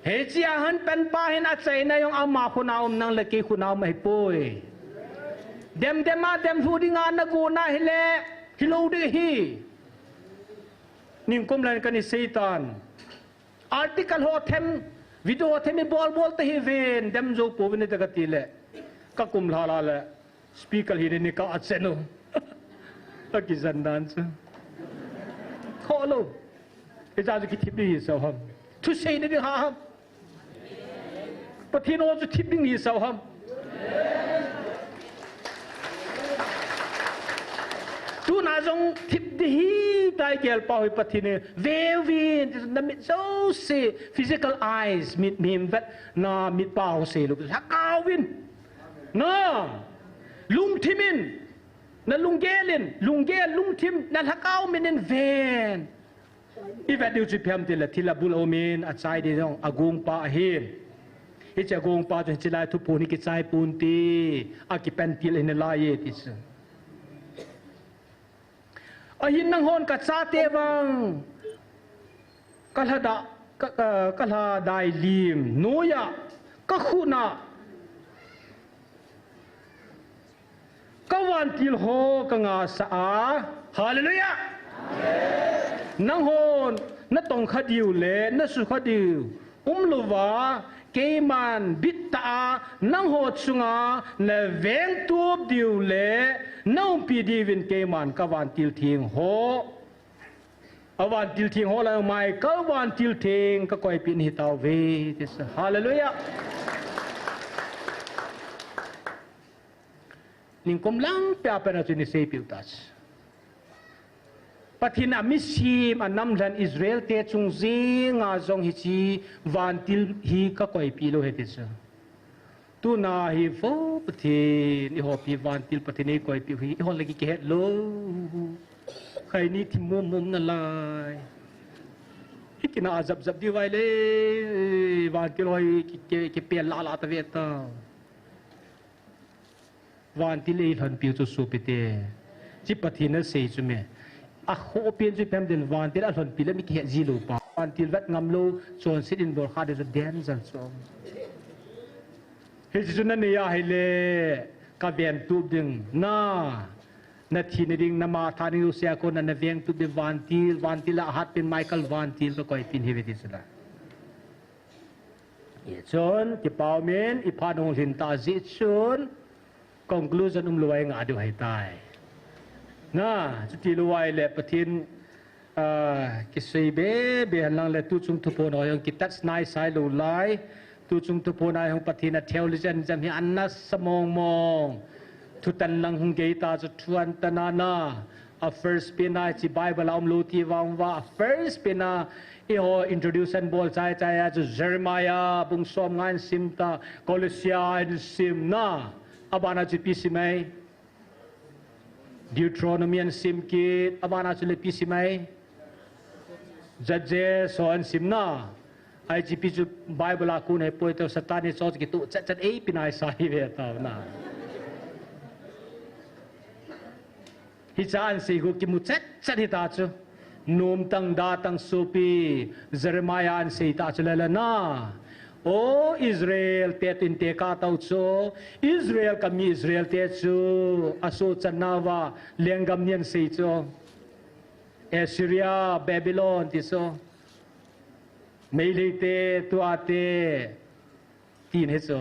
Hiche a hin panpa hin achaina jong ama khut a um nang le kei khut a um ahipoi. Dem dem a dem lhu dinga nagon ahile, hilou ding ahi. Ningkum lang kani seitan. Article ho them, video ho them ibol bol ta hiuvin, dem jou pouvin ati kati le. Kakum lha lha le. Speaker hi ni ka achen u. Akijan dan chu. Kholou. Hiche chu kithip ding hi sao ham. Thusei na ding ha ham. Pathen o chu thip ding hi sao ham. Tuna jong thip ding hitai gel pa hoi Pathen in. Veuvin, namit jouse, physical eyes, mit mim vet, namit pa ho sei lou. Lhagao vin. Na, lungthim in, nalunggel in, lunggel, lungthim, nalhagao min in ven. I vet diu chu ipi ham tile thil abul a um in, achai ding jong, agong pa ahin. Hiche agong pa chu hiche lai thuphon hi kichai ponte, akipan til ahi nalai e ti chu. Ahin nanghon kachate vang, kalhadah, ka, ka, ka lha dai lim noiya, ka khut na, ka vantil ho ka ngasa a. Hallelujah! Nangho na tong kha diu le na su kha diu um louva, keiman bit tah a nangho chunga na veng tup diu le na umpi diuvin keiman ka vantil theng ho, a vantil theng ho la mai ka vantil theng ka koipi nahi tauve, ti sa. Hallelujah! Ningkum lang pia pena chu ni seipeh u ta chu. Pathen a misim a namlhen Israel te chung jenga jong hiche vantil hi ka koipi lou ahi ti chu. Tuna hi vo Pathen, eiho pi vantil Pathen eikoipi u hi, eiho le ki kihet lou. Khaini thim mum mum nalai. Hi kina a jap jap diu vai le, vantil ho hi ki, ki, kipel la la ta ve ta. Vantil eilhonpi u chu sopite. Hiche Pathen in asei chu me. Akhoh pen chu ipi ham itile vantil alhonpi le mi kihet ji lou pa. Vantil vet ngam lou, chonset in bol kha ding chu danger chu. Hiche chu nanei ahile, ka veng tup ding. Na, na thina ding, na matha ding jouse a kona na veng tup ding vantil, vantil a hat pen Michael vantil ka koipi nahi ve ti chu la. Hichun, kipa umin, iphat hung lhin ta jeh chun, conclusion umlou a ingah diu ahitai. Na, chuti lou ahile Pathen, ah, kisei be be hen lang le tuchung thuphon ho jong kitouch nai sai lou lai. Tuchung thuphon a jong Pathen a theologian jam hi ana sa mong mong. Thutan lang hung gei ta chu thu an tan ana. A first pen a hiche Bible a umlou ti vang uva, a first pen a eiho introduction bol chai chai a chu Jeremiah bung som nga in sim ta, Colossians in sim na. Abana chu ipi sim ai? Deuteronomy in sim kit, abana chu le ipi sim ai? Judges ho in sim na. Hiche pi chu Bible a kon ahi poi, tua Satan hi cho chu kituh chet chet eipi nai sa hi ve tau na. Hiche a an sei khu kimu chet chet hita chu. Nomtang datang sopi Jeremiah an sei ta chu le le na. O Israel te tin tekah tau chu. Israel kami Israel te chu. Asoh channa uva lenggam ni an sei chu. Assyria, Babylon ti chu. Meitei te, tua te. Tin hi chu.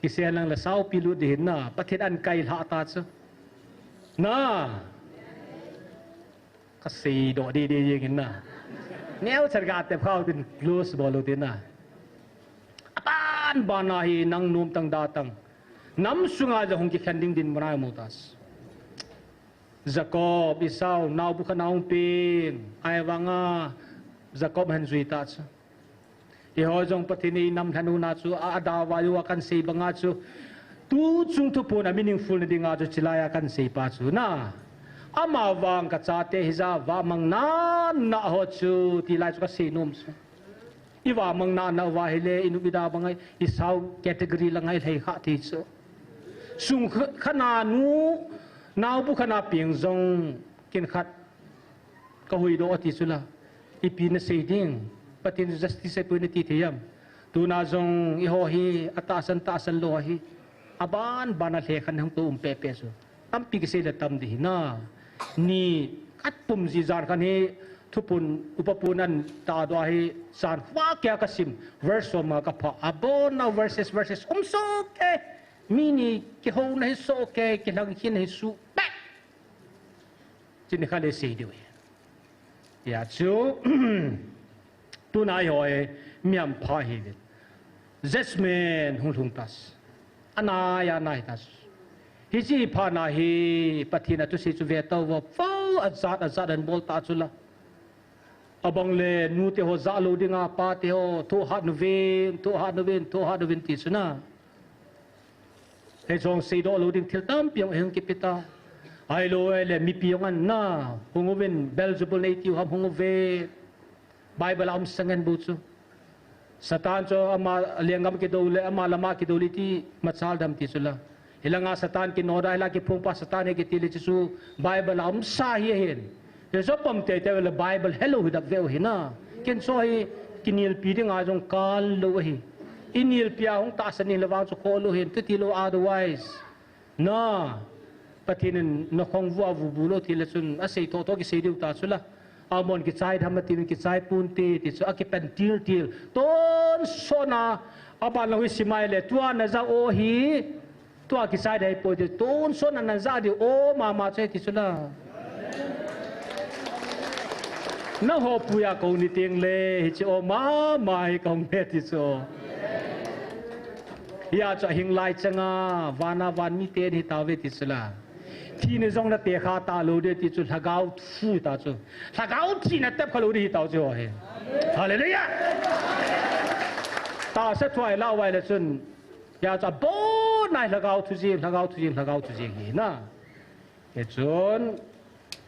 Kisei lang le saupi lut ding hin na. Pathen an kai lha ta chu. Na. Ka seidoh ding ding jeng hin na. Neocha ka tep khau tin close bol u tin na. Aban ban a hi nang nomtang datang. Nam sunga jong hung kikhen ding dinmun a imu ta chu. Jacob, Esau, naobu khat na hung peng. Ahivanga Jacob ahin jui ta chu. Eiho jong Pathen in inam lhanu na chu a, adau va u a kan sei banga chu. Tuchung thuphon a meaningful na dinga chu chilai a kan sei pa chu na. Amavang ka chate hija vamang nana ho chu tilai chu ka sei nom chu. I vamang nana uva hile, i nop i da banga, i sau category langa i lhai kha thei chu. Sung kha, khat na nu, naobu khat na peng jong, ken khat, ka huhdoh ati chu la. Ipi na sei ding, Pathen justice ahipoi na ti thei am. Tuna jong, eiho hi, atahsan, tahsan lou hi. Aban, ban a lhekhan hung to um pepe chu. Tampi kisei le tam ding hi na. Ni, khat pum ji jan khan hi, thuphon, upa pon an tahdoh hi, jan khat kia ka sim, verse som a ka phah. Abon na verses, verses, um soh kei. Mi ni, kihouna hi soh kei, kilhang khin hi suh peh. Chuni kha le sei diu hi. Hijeh chun, tuna eiho hi, mi hampha hi ve. Judgment hung lhung ta chu. Anai, anai ta chu. Hiche phat na hi, Pathen a thusei chu ve tauvo, vo, ajat, ajat ahin bol ta chu la. Abang le, nute ho jah lou dinga, pate ho, thohhat uvin, thohhat uvin, thohhat uvin ti chu na. Hiche jong seidoh lou ding thil tampi jong hung kipe ta. Ahilou le mipi jong an na, hung uvin, Beelzebul nei tiu ham hung uvin. Bible a um sa ngen bou chu. Satan chu ama lenggam kidou le, ama lama kidou le ti machal dam ti chu la. Hilanga Satan kinoda, hila kiphong pa Satan hi kiti le chu Bible a um sa hi ahin. Hiche chu pom teitei le Bible helou hi dap veu hi na. Ken chu hi kinelpi dinga jong kal lou ahi. I nelpi a hung tahsan le vang chu kholou hin, tuti lou otherwise. Na, Pathen in nakhong vua vubu lou tile chun, asei thotho kisei diu ta chu la. Amon kichai tham ati, kichai ponte, ti chu akipan tiltil. Tonsot na, aban lou hi simai le, tua naja o hi, tua kichai dei poi ti, tonsot na naja diu o mama chu ti chu la. Naho puia kou ni teng le, hiche o mama hi kou me ti chu. Hia chu ahing lai changa, vana van miten hitauve ti chu la. Thina jong natekha talou de ti chu, lhagao thu ta chu. Lhagao thina tep khalou de hitau chu hi. Hallelujah! Tahsa thu a ilah uva ile chun, hia chu abon nai lhagao thu jing, lhagao thu jing, lhagao thu jing hi na. Hichun,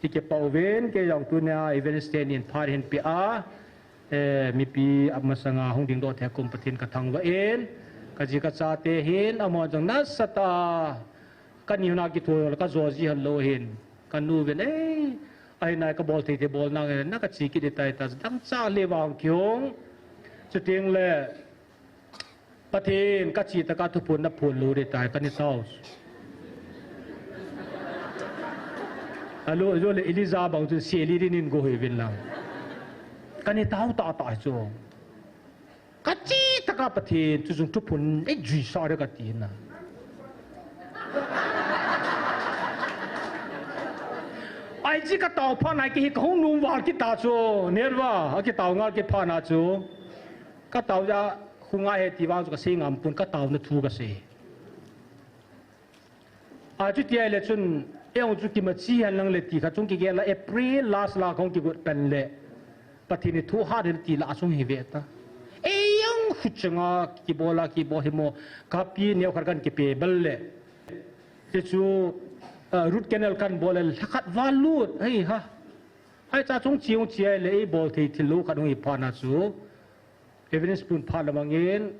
ikipah uvin, kei jong tunia Evangelist tenin phat ahin peh a, eh, mipi amasanga hung dingdoh thei kum Pathen kathangvah in, kaji kachate hin, amahon jong nasatah a, kani hon a kitho le kajo ji hon lou hin, kanu uvin, eh, ahinai kabol thei thei bol nange, na kache kit ding tai ta, dangchah le vang kihong, chuteng le, Pathen, kache tah a thuphon naphon lou ding tai, kani tao. Alo, jo le Elijah bang chun seli dingin go hih uvin lang. Kani tao tah tah chu. Kache tah a Pathen, chu jong thuphon, eh, juisa ding kati na. Ai chi katao phat na kei hi kahung nom val kit ta chu, nerva, akitao ngal kit phat na chu. Katao ja, khunga he ti vang chu kasei ngam pon, kataona thu kasei. A chuti ahile chun, eiho chu kimachi hen lang le ti kha chung kigel a April last la kahung kigot pen le. Pathen in thu hat hel ti la chung hi ve ta. Eiho khu changa kibol a kibol hi mo, kapi neo khat kan kipe bel le. Ti chu, ah, root canal kan bol le lhakhat val lut, hei ha. Ai cha chung chiung chi ahile, ei bol thei thil lou khat hung hi phat na chu. Evidence pun phat lamangin,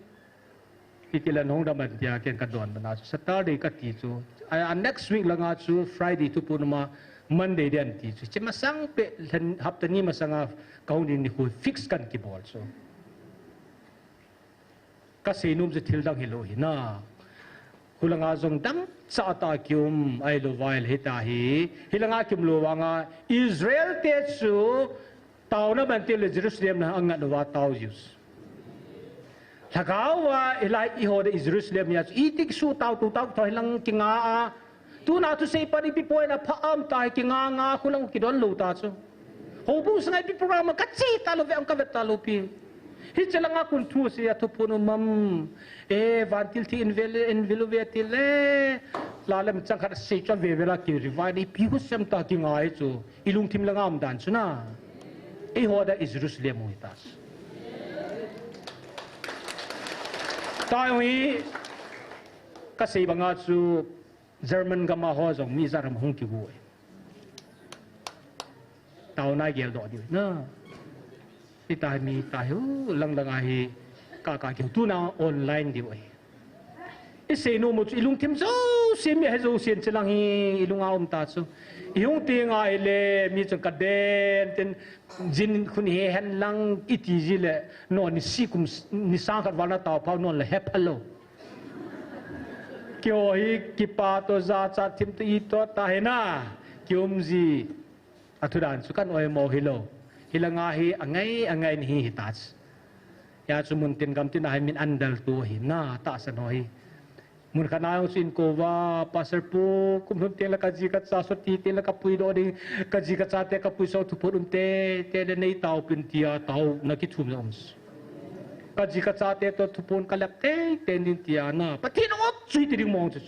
kitilan hung dam an tia ken kadon bana chu. Saturday kati chu. A, a next week langa chu Friday thuphon uma Monday den ti chu. Chi masang pe hapta ni masanga kahung ding nikho fix kan kibol chu. Kasei nom chu thil dang hilou hi na. Khulanga jong dangchah tah a kium ahilou vai le hita hi. Hilanga kium lou vanga Israel te chu Taona ban teng le Jerusalem na angat uva tao jiu. Lhagao a ilai iho de Jerusalem ya chu iti kisu tao tu tao tho hilang kinga a. Tuna thusei pan ipi poi na pha am ta kinga nga khu lang kidon lou ta chu. Houbung sanga ipi program kache talou ve ang kavet talou pi. Hiche langa kon thusei a thuphon um am. E vantil thi in vel in vel ve til le. La lem chang khat sei chu ve ve la ki rivai ni pi hu sem ta kinga e chu. I lungthim langa um dan chu na. Eiho da i Jerusalem u hita. Tahi kasei banga chu German gam a ho jong mi ijat ham hung kigo e. Taona geldoh diu na. Hita hi mi tahi u lang lang a hi ka ka kiu tuna online diu e. I seinom u chu i lungthim jouse mi he jouse in chilang hi i lunga um ta chu. I hung ti ngai le mi chun ka den tin jin khun he hen lang i ti ji le non ni si kum ni sang khat val na tao phau non le he phalo. Kio hi kipa to ja cha thim to i to ta he na ki um ji. A thu dan chu kan oimo hilou. Hilanga hi angai angai ni hi hitach. Hia chu mun tin gam tin a hi min andal tu hi na tahsan ho hi. Mun khat na jong chu in kouva, Pastor pu, kum lhun teng le ka ji ka cha soti teng le ka puidoh ding, ka ji ka chate ka puisou thuphon um tei tei le nei taopin tia taona kithum jong um. Ka ji ka chate toh thuphon ka lep tei tei ding tia na. Pathen ot chu hiti ding mong chu.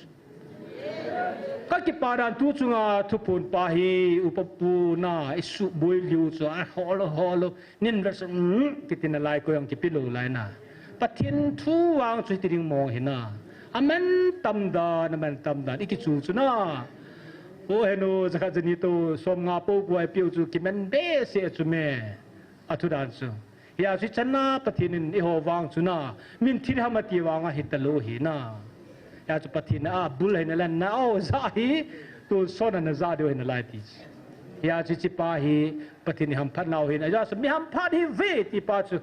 Ka kipa dan tu chunga thuphon pa hi upa pu na i suboi liu chu a hol hol nin ver chu, um, kiti na lai koi ang kipi lou lai na. Pathen thu vang chu hiti ding mong hi na. Aman tam dan, aman tam dan i kichul chu na. O henu, jakhat jani to som nga po ko ai piu chu kiman behseh chu me. A thu dan chu. Hia chu channa Pathen in eiho vang chu na, min thil ham ati vang a hita lou hi na. Hia chu Pathen a bul hi na lan na, o ja hi, tu son na ja diu hi na lai ti. Hia chu hiche pa hi Pathen in hamphat nau hin, ajeh chu mi hamphat hi ve ti pa chu.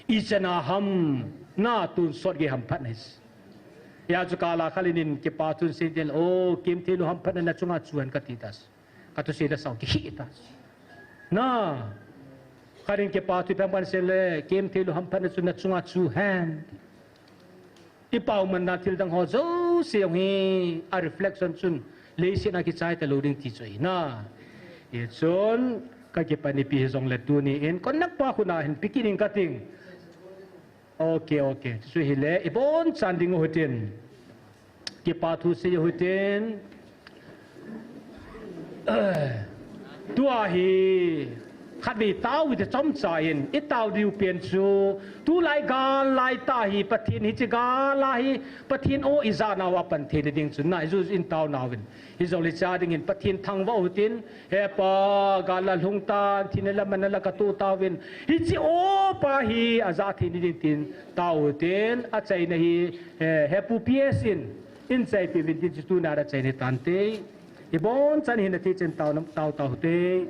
Ichan a ham na tonsot gei hamphat na hi. Hia chu kala khat in kipa thu sei tin, o, Kimtheilun hamphatna na chunga chu hen kati ta. Ka thusei le sao kihi ta. Na. Khat in kipa thu phampan sei le, Kimtheilun hamphatna chu na chunga chu hen. I pao manna thil dang ho jouse jong hi a reflection chun leiset a kichai talou ding ti chu ahi na. Hichun ka kipan ipi hijongle tuni in conductor pa khut a hin pe kit ing kating. Ok, ok. Chu hile, ibonchan ding u hitin. Kipa thu sei u hitin. Tua hi khatvei tao u hite chomcha in, i tao diu pen chu, tulai gal lai tah hi Pathen hiche gal a hi Pathen o i ja nau a pan thei na ding chun na, i ju in tao nau in. Hijongle cha ding in Pathen thangvah u hitin, He Pa, gal la lhung tan, thina la manna la ka tu tao in. Hiche o pa hi a ja thei na ding tin tao u hitin, a chaina hi, he, he Pu P S in, in chaipi uvin tin chu tuna a chaina tante. Ibonchan hin a thei chen tao nam, tao tao te.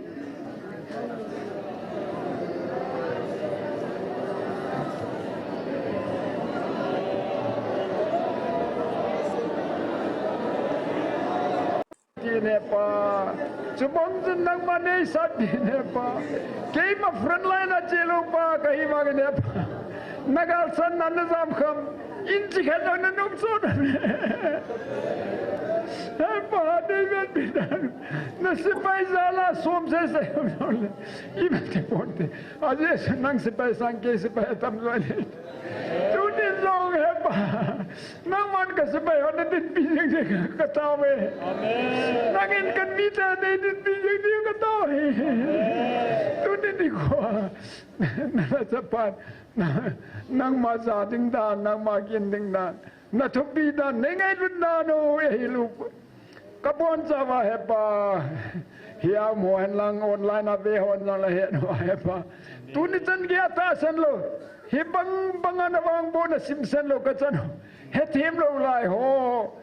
Ti ne Pa. Chubang chun nangma neisat ti ne Pa. Keima front line a che lou pa kahi vang ne Pa. Na galsan na na jam kham. Inch khat jong na nung chun. He Pa, David Peter. Na sepai jal a som sese. Iba te ponte. Ajeh chu nang sepai sang kei sepai atam jo ne. Tuni jong He Pa. Nangman ka sepai ho na dinpi jing ding ka tao e. Amen. Nangin ka mite nei dinpi jing ding ka tao e. Amen. Tuni nikho. Na la chapan. Na, nangma ja ding dan, nangma gin ding dan. Na thupi dan, nei ngailut dan u, e hi lu. Ka bonchauva He Pa, hia mo hen lang online a ve hon jong la het uva He Pa. Tuni chan geiya tahsan lou, hibang bang a na vangbohna simsen lou ka chan u. Hethem lou lai ho.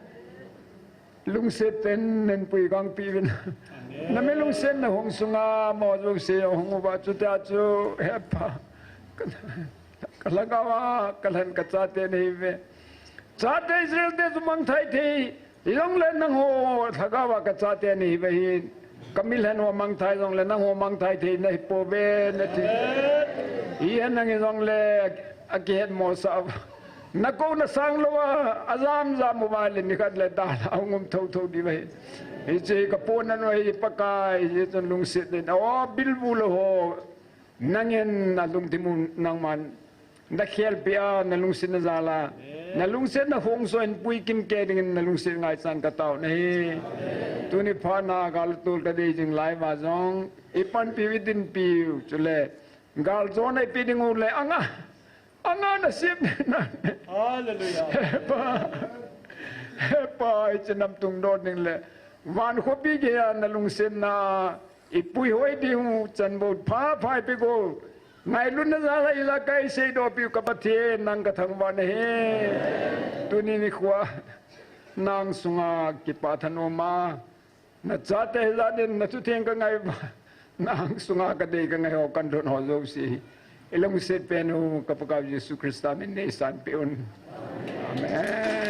Lungset ten nen pui kangpi uvin. Na mi lungsetna hung sunga mo jouse hung uva chutia chu He Pa. Ka lhagao a, ka lhen ka chate nahi uve. Chate Israel te chu mangthai thei. Hijongle nangho lhagao a ka chate nahi uve hin. Ka milhen ho mangthai jongle nangho mangthai thei nahi pouve nati. Hihen nang hijongle akihet mosah uva. Na kouna sang lou a, ajam jam uva le nikhat le dal a hung um thotho diu ahi. Hiche ka pona u ahi Pakai, hichun lungset in. O, bilbu lou ho. Nangin na lungthim u nangman na khelpi a, na lungsetna jal a, na lungsetna hung soin pui kimkei dingin na lungset ngaichan ka tao nahi. Tuni phat na gal tol ka dei jing lai uva jong, i panpiu, i dinpiu, chule gal jona i pe ding u le anga, anga na sem na. Hallelujah. He Pa, He Pa, hiche nam tung dot ding le van khopi geiya na lungsetna I puihoi diu chan bou pha phai pe go. Ngailutna jal a i la kai seidoh piu ka Pathen nang ka thangvah nahi. Tuni nikho a nang sunga kipa thanom a. Na chate hijat in na thutheng ka ngai uva. Nang sunga ka dei ka ngai ho kan don ho jouse. I lungset pen u ka Pakaiu Jesu Christa min in neisanpeh un. Amen.